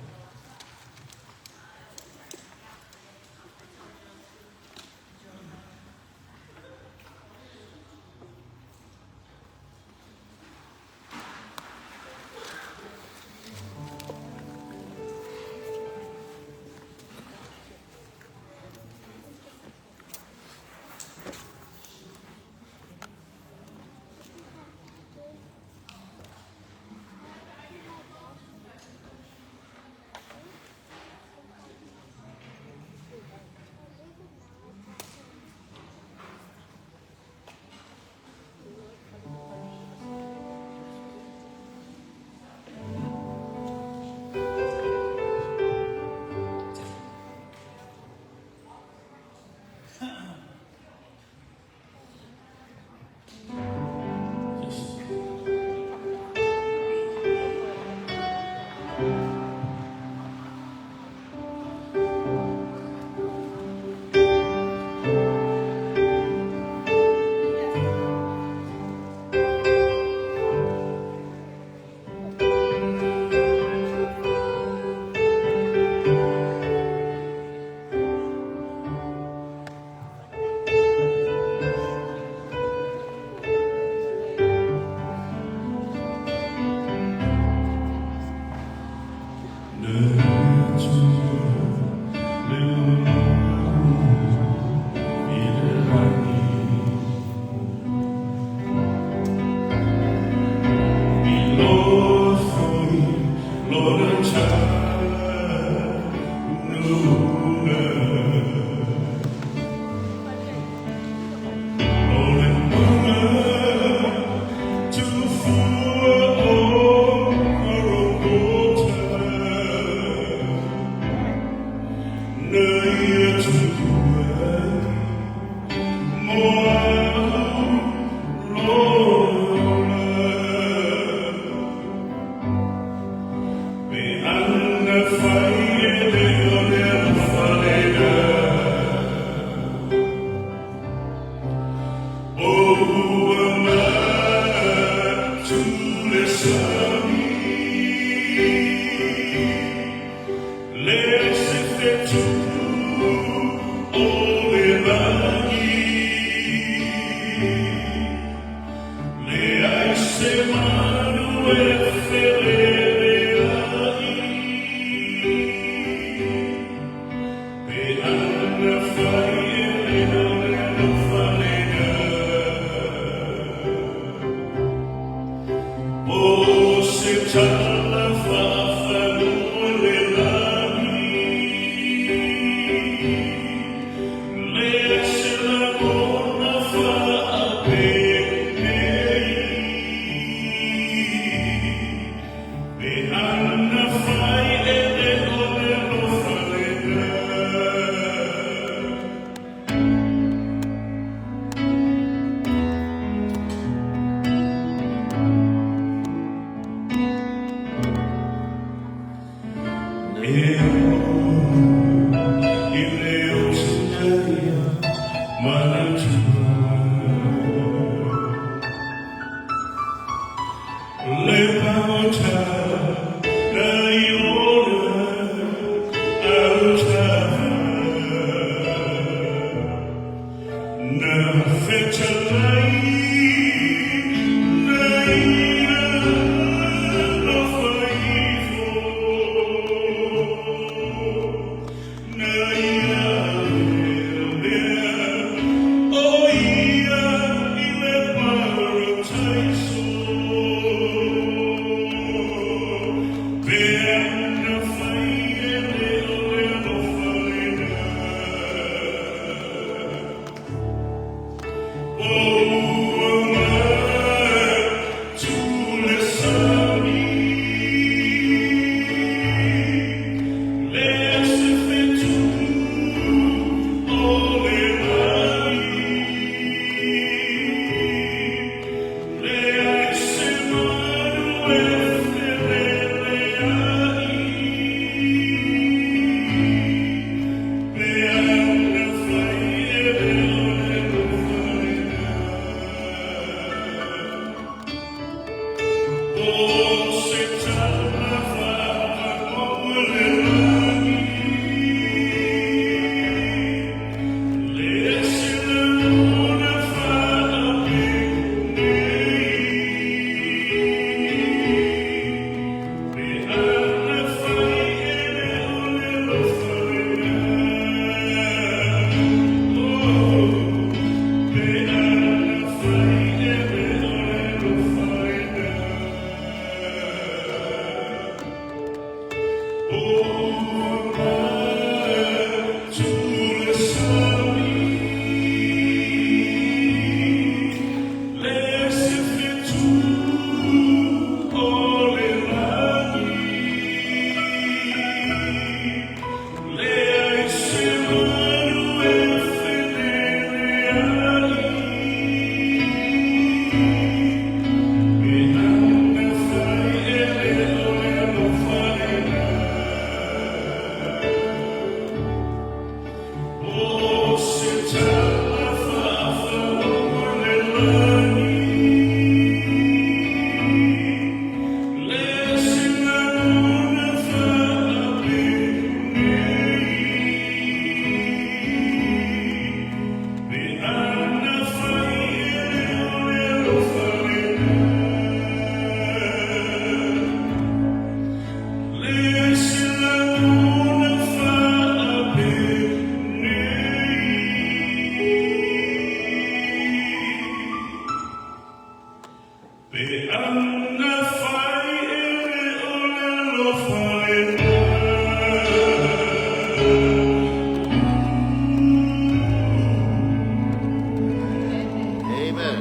Amen.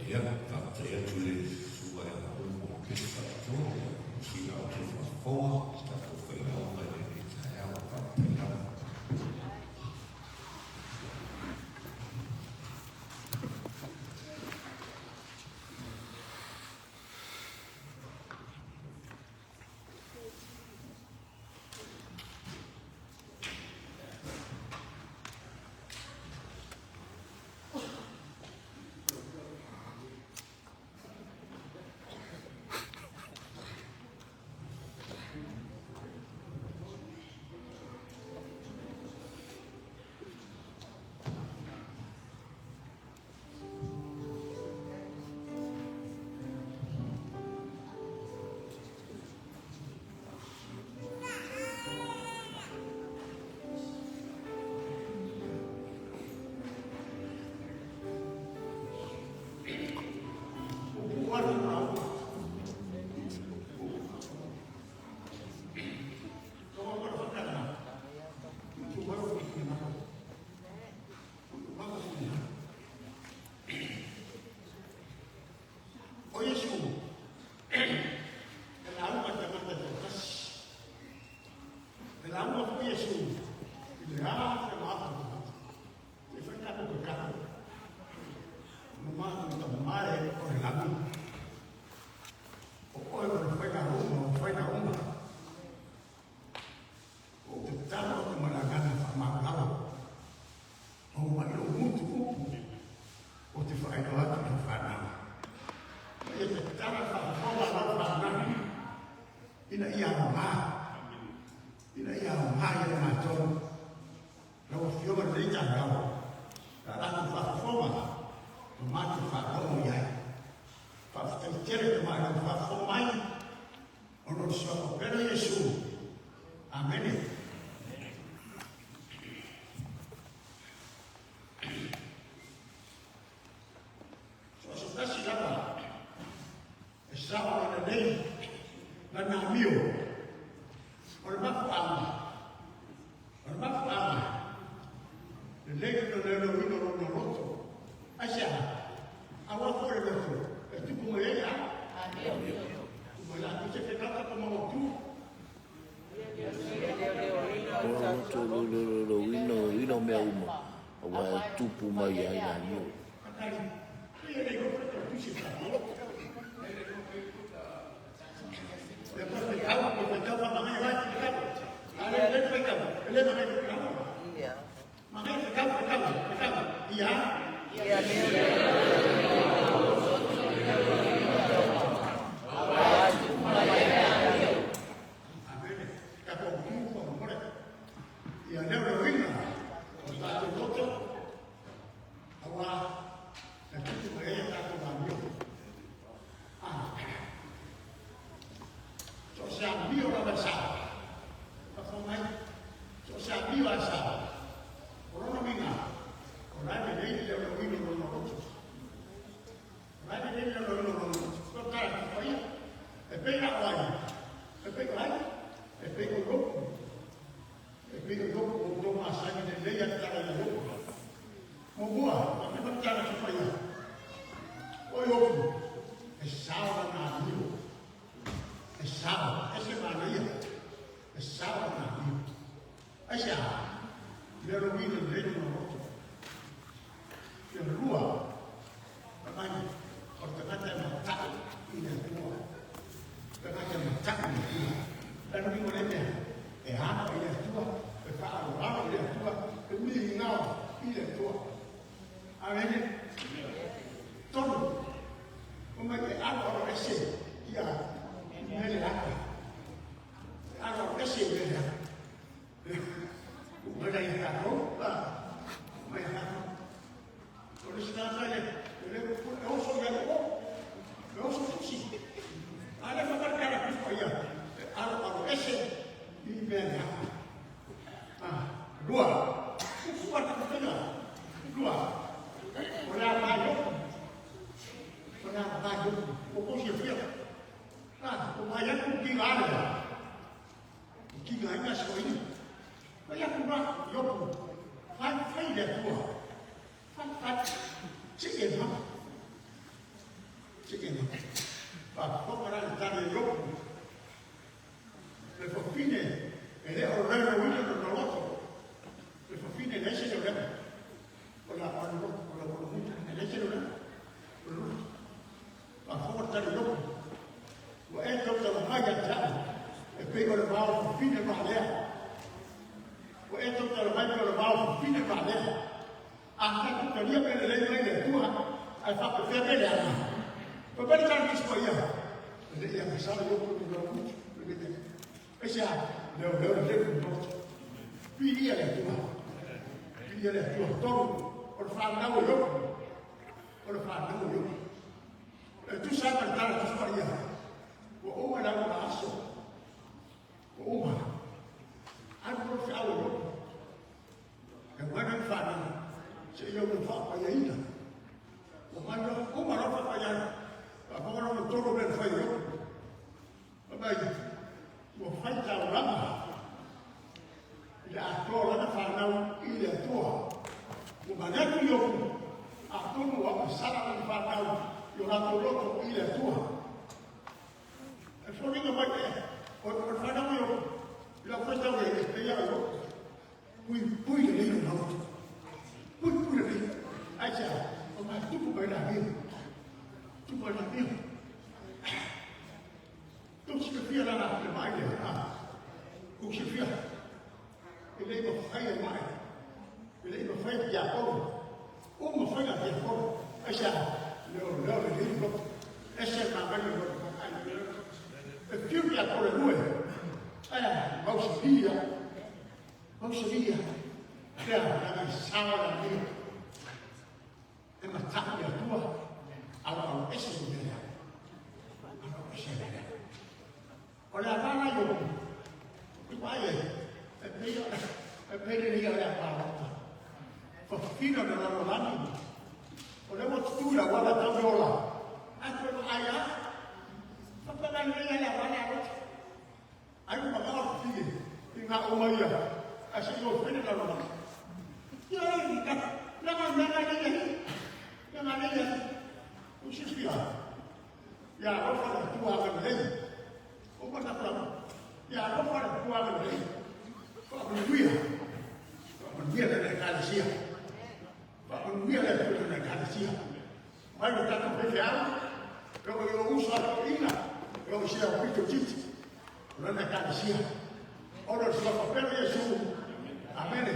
Ia, faafetai atu i le susuga ia Hon o Kefa Tolo, sina o te faafofoga, se tatou failauga i lenei taeao. Faafetai lava. O Iesu, e lauga tagata toatasi. E lauga foi Iesu i le afe ma afe o tagata. Se i fai tatou pekalo. Ma matou Tama e o le lagi. O oe o le faiga uma o faiga uma. Ua ou tatalo atu ma le agaga faamaualalo. Maua mai lou gutu upu ou te faailoa atu i lau fanau. Ma ia tatala le faafofoga a lau fanau ina ia aoga, ina ia aoga ia i matou. Lau Afioga i lenei taeao, la latou faafofoga ma matou faalogo i ai. Faafetai tele Tama i lau faafofoga mai ona o le suafa pele o Iesu. Amene. So o se tasi lava e sao ma lelei lana amio. O le mafuaaga, o le mafuaaga, lelei le leoleoina o lona loto. Aisea? Aua foi le loto e tupu mai ai le a? Tupu mai le amio. Se fekau kapa mautu. O le loto leoleoina o mea uma, aua e tupu mai ai le amio. Ia leoleoina o tatou loto aua e tupu mai ai a tatou amio. So o se amio lava e sao. Faafofoga mai. So o se amio lava e sao. O lona uiga, o la e lelei le leoleoina o lona loto. O la e lelei le leoleoina o lona loto. sao, e se manaia, e sao na amio. Ai se a, le rovina le no roto. Ia lua, mai, o le tagata e matau i le Atua. Tagata e matau i le Atua. E no le mea, e ana i le Atua, e whaaloalo i le Atua, e mihi ngao i le Atua. Amene. Tonu, o mai e alo alo ese ia mele aka. E alo alo ese i mele aka. Mai ia tātou, mai ia tātou. O le sinata le, le e oso ia o, e oso tusi. A le whakarikara pisko ia, e alo alo ese i mele aka. Ah, lua, ufu a te lua, o le a mai o, o le a mai o, o ko sia fia. Ah, o mai atu ki ngā le. O ki ngā inga so ini. Mai atu rā, yoku, whai whai le atua. Whai whai, tike ma. Tike ma. Pa whakara le tare yoku. Le whawhine, e le o rero wina no loto. Le whawhine le se le remo. O la o la o la o la e le se le remo. O la Pa whakara tare yoku. Ua e tau tau mai a tau. E pei o le vao whawhine ma lea. Ua e tau tau mai o le vao whawhine ma lea. A ka talia pe le lei mai le tua. Ai whakawhea pe le ana. Pa pere tau kisko ia. Le ia ka sala yoku ni rau mutu. Le le. E se a, leo leo le leo le Pilia le tua. Pilia le tua. Tolu, o le whanau yoku. O le whanau yoku. E tu sa pa tala tu sa ia. Ua uma lau na aso. Ua uma. Anu ro whiau yoku. E wana ni whanau. Se ia ua whapa ia ina. Ua mana, uma ro whapa ia. Pa whakaro mo toro me whai yoku. Pa mai, ua whai tau rama. I le atoa lana whanau i le atua. Ua manatu yoku. A tonu a masala lana whanau i o rātou loto i le atua. E wharinga mai e, o o whanau yoku. I la whai tau e e te ia yoku. Pui pui le leiro na loto. Pui pui le leiro. Ai se o mai tupu mai la mio. Tupu mai la mio. Tu si fia la la le mai le ha. U si fia. E le ma fai e mai. E le ma fai ia ko. O ma fai la ia ko. Ai se leo leo le leiro. E se ma mai le loto. E fiu ia ko le lue. Ai mau se fia. Mau se fia. Lea, la mai sao la mio. E matau ia tua. Alo alo ese i mea. Alo ese i mea. O le avana yo. I mai e. E pei e pei le ia le apalota. Whawhina le lalolani. O le mo tutu la wala tau me ola. A koe ma ai a. Whapana le ia le avana aloto. Ai ma ngā fie. I ngā o mai ia. A se i o whene lalolani. Ia e, na na na na na ia. Na na ia. O si fia. Ia alofa le tua ka lei. O mana kura. Ia alofa le tua ka lei. Whaamanuia. Whaamanuia le le kalesia. Whaamanuia le le le kalesia. Mai o tātou peke au. E o i o usa o ina. E o sia o pito titi. O le kalesia. O le sua papelo Yesu. Amene.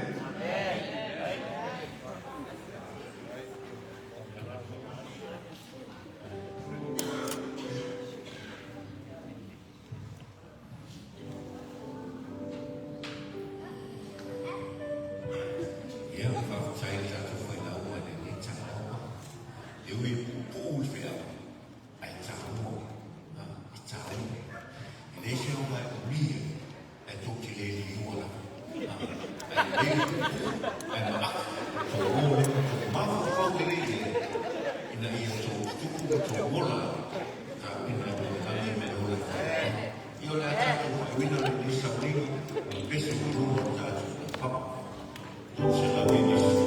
Ia, whakawhai le tātou whai lau mai le nei tāua. E ui pupu i whiau, ai tāua, i tāua. E le se au mai o mia, ai tō te le li ua la. Ai le pupu, ai ma aka, tō o le, tō mafu le le le, ina ia tō tuku, tō mola, tā pina o le tangi me o le whai. Ia o le a tātou whai wina le ni sauringa, o pese o lua o tātou papa. Tō se lau i nisi.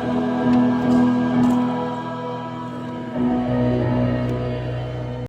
Lord.